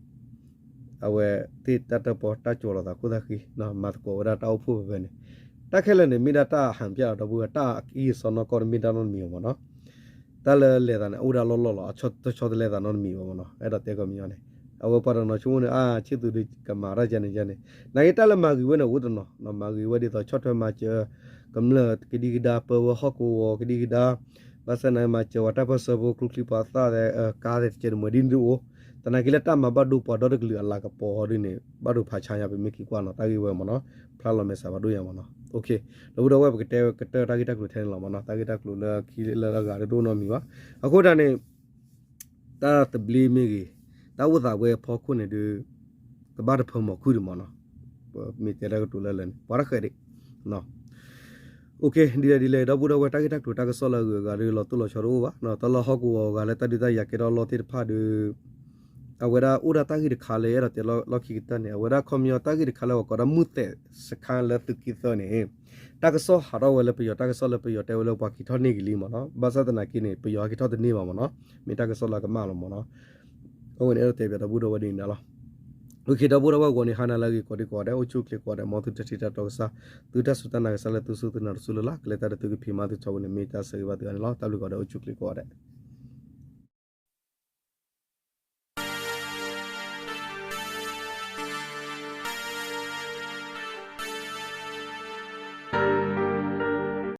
အဝဲသ့ၣ်တၢ်တၢၣ်ပီတၢ်ကၠီၤလိာ်သးခိၣ်သၣ်ဃံ မၤသကိးဝဲဒၣ်တၢ်အိၣ်ဖှိၣ်ဖဲဖဲန့ၣ်, တၢ်ခဲလၢာ်န့ၣ် မ့ၢ်ဒၣ်တၢ်ဟးပျၢ်ဒီး ဒီပုၢ်ဝဲၢ် တၢ်အကံၢ်အစီနီၢ်ကီၢ်တမ့ၢ်တၢ်နီတမံၤဘၣ်မ့ၢ်နီၤ. တၢ်လၢလဲၤသးန့ၣ် အိၣ်ဒၣ်လီၢ်လီၢ်လီၤ, အဆီတဆီတလဲသးနီတမံၤဘၣ်မ့ၢ်နီၤ. အဲၣ်ဒိးတဲကီးမ့ၢ်ညီန့ၣ် အဝဲပှၤတနီၤဆိကမိၣ်န့ၣ် အါ ဆံၣ်သူးဒုးကမၤတၢ်ယါန့ၣ်ယါန့ၣ်, နာ်က့တၢ်လၢမၤဂ့ၤဝဲန့ၣ် အိၣ်တနီၤ, မၤဂ့ၤဝဲဒ်သိးဆီၣ်ထွဲမၤစၢၤ ကမျၢၢ်ကဒံကဒါ ပၢဝဲဟီၣ်ကဝီၤကဒံကဒါ, ဘၣ်ဆၣ်နာ်က့မၤစၢၤဝဲတၢ်ပၢၢ်ဆၢဖိ ကျိချံမျိာ်သၣ်သဲး ကါသဲးတကဲးတမှဲၤဒ်န့ၣ်တအိၣ်, သနာ်က့လၢတၢ်မၤဘၣ်ဒိပှၤဒီတကလုာ်အလၤကပီၤအီၤဒ်န့ၣ် ဘၣ်ဒိဖးဆါညါ ပမ့ၢ်က့ၤကွၢ်နီၤ တၢ်ဂ့ၢ်ဝဲမ့ၢ်နီၤ, ဖျါလီၤမဲာ်ဆှးဘၣ်ဒိၣ်ညါမ့ၢ်နီၤ. ဒီပုၢ်ဒီဝဲၢ်ပကတဲကတၢၢ်တၢ်ဂ့ၢ်တၢ်ကျိၤထဲန့ၣ်လီၤမ့ၢ်နီၤ, တၢ်ဂ့ၢ်တၢ်ကျိၤလၢခံလၢအဂၤတဒိၣ်နီတမံၤဘၣ်. အဃိတၢ်န့ၣ် တၢ်သဘျ့မ့ၢ်ဂ့ၤ, တၢ်အိၣ်သးဝဲအဖီခိၣ်န့ၣ်ဒုး ကဘၣ်တဖၢမီၤခုၣ်ဒံးမ့ၢ်နီၤ, မ့ၢ်တဲတၢ်ကတိၤလၢလၢ်န့ၣ် ပှၤတဃဲးဒံး ဒ်လဲၣ်ဒ်လဲၣ် ဒီပုၢ်ဒီဝဲၢ် တၢ်ဂ့ၢ်တၢ်ကျိၤတၢ်ကစီၣ်လၢအဂုၤအဂၤဒီး လီၤတိၢ်လီၤဆီတအိၣ်ဘၣ်, တၢ်လၢဟီၣ်ကဝီၤအဂၤလၢတၢ်ဒုးတၢ်ယၤကဲထီၣ်လီၢ်သ့ၣ်တဖၣ်ဒီး အဝဲဒၣ်အိၣ်ဒၣ်တၢ်ဂ့ၢ်တခါလၢအဲၣ်ဒိးတဲလီၢ်ခံကတၢၢ်န့ၣ် အဝဲဒၣ်ခီပညီတၢ်ဂ့ၢ်တခါလၢပှၤကိးဒၣ် မူသဲးစခါလၢသုးက့သၢန့ၣ် တၢ်ကစီၣ်ဟးထီၣ်ဝဲလၢပယီၤတၢ်ကစီၣ်လၢပယီၤတဲဝဲလၢပှၤက့ၤထီၣ်န့ၢ်က့ၤလံမ့ၢ်နီၤ, ဘၣ်ဆၣ်သနာ်က့န့ၣ် ပယီၤဟဲက့ၤထီၣ်တန့ၢ်ဘၣ်မ့ၢ်နီၤ, မ့ၢ်တၢ်ကစီၣ်လၢအကမၣ်လီၤမ့ၢ်နီၤ. အဝဲန့ၣ်အဲၣ်ဒိးတဲပၠးဒီပုၢ်ဒီဝဲၢ်ဒ်န့ၣ်လီၤ. အဂ့ၢ်ဒီပုၢ်ဒီဝဲၢ်ဂီၤန့ၣ် ဟါနၤလၢအဂ့ၤကိးဒံကိးဂၤဒဲး အိၣ်ဆူၣ်ချ့ကိးဂၤဒဲး မ်သုတထံၣ်တၢ်တီကစၢ် သုတၢ်စူၢ်တၢ်နာ်ကစၢ်လၢသုစူၢ်သုနာ်တစူၢ်လၢ်လၢ် ကလဲၤတၢ်ဒီးသုကဖံးမၤသုထီဘိန့ၣ် မ့ၢ်တၢ်ဆၢဂ့ၤဘၣ်သုဂၤန့ၣ်လီၤ. တၢ်ဘျုးကိးဂၤဒဲး အိၣ်ဆူၣ်ချ့ကိးဂၤဒဲး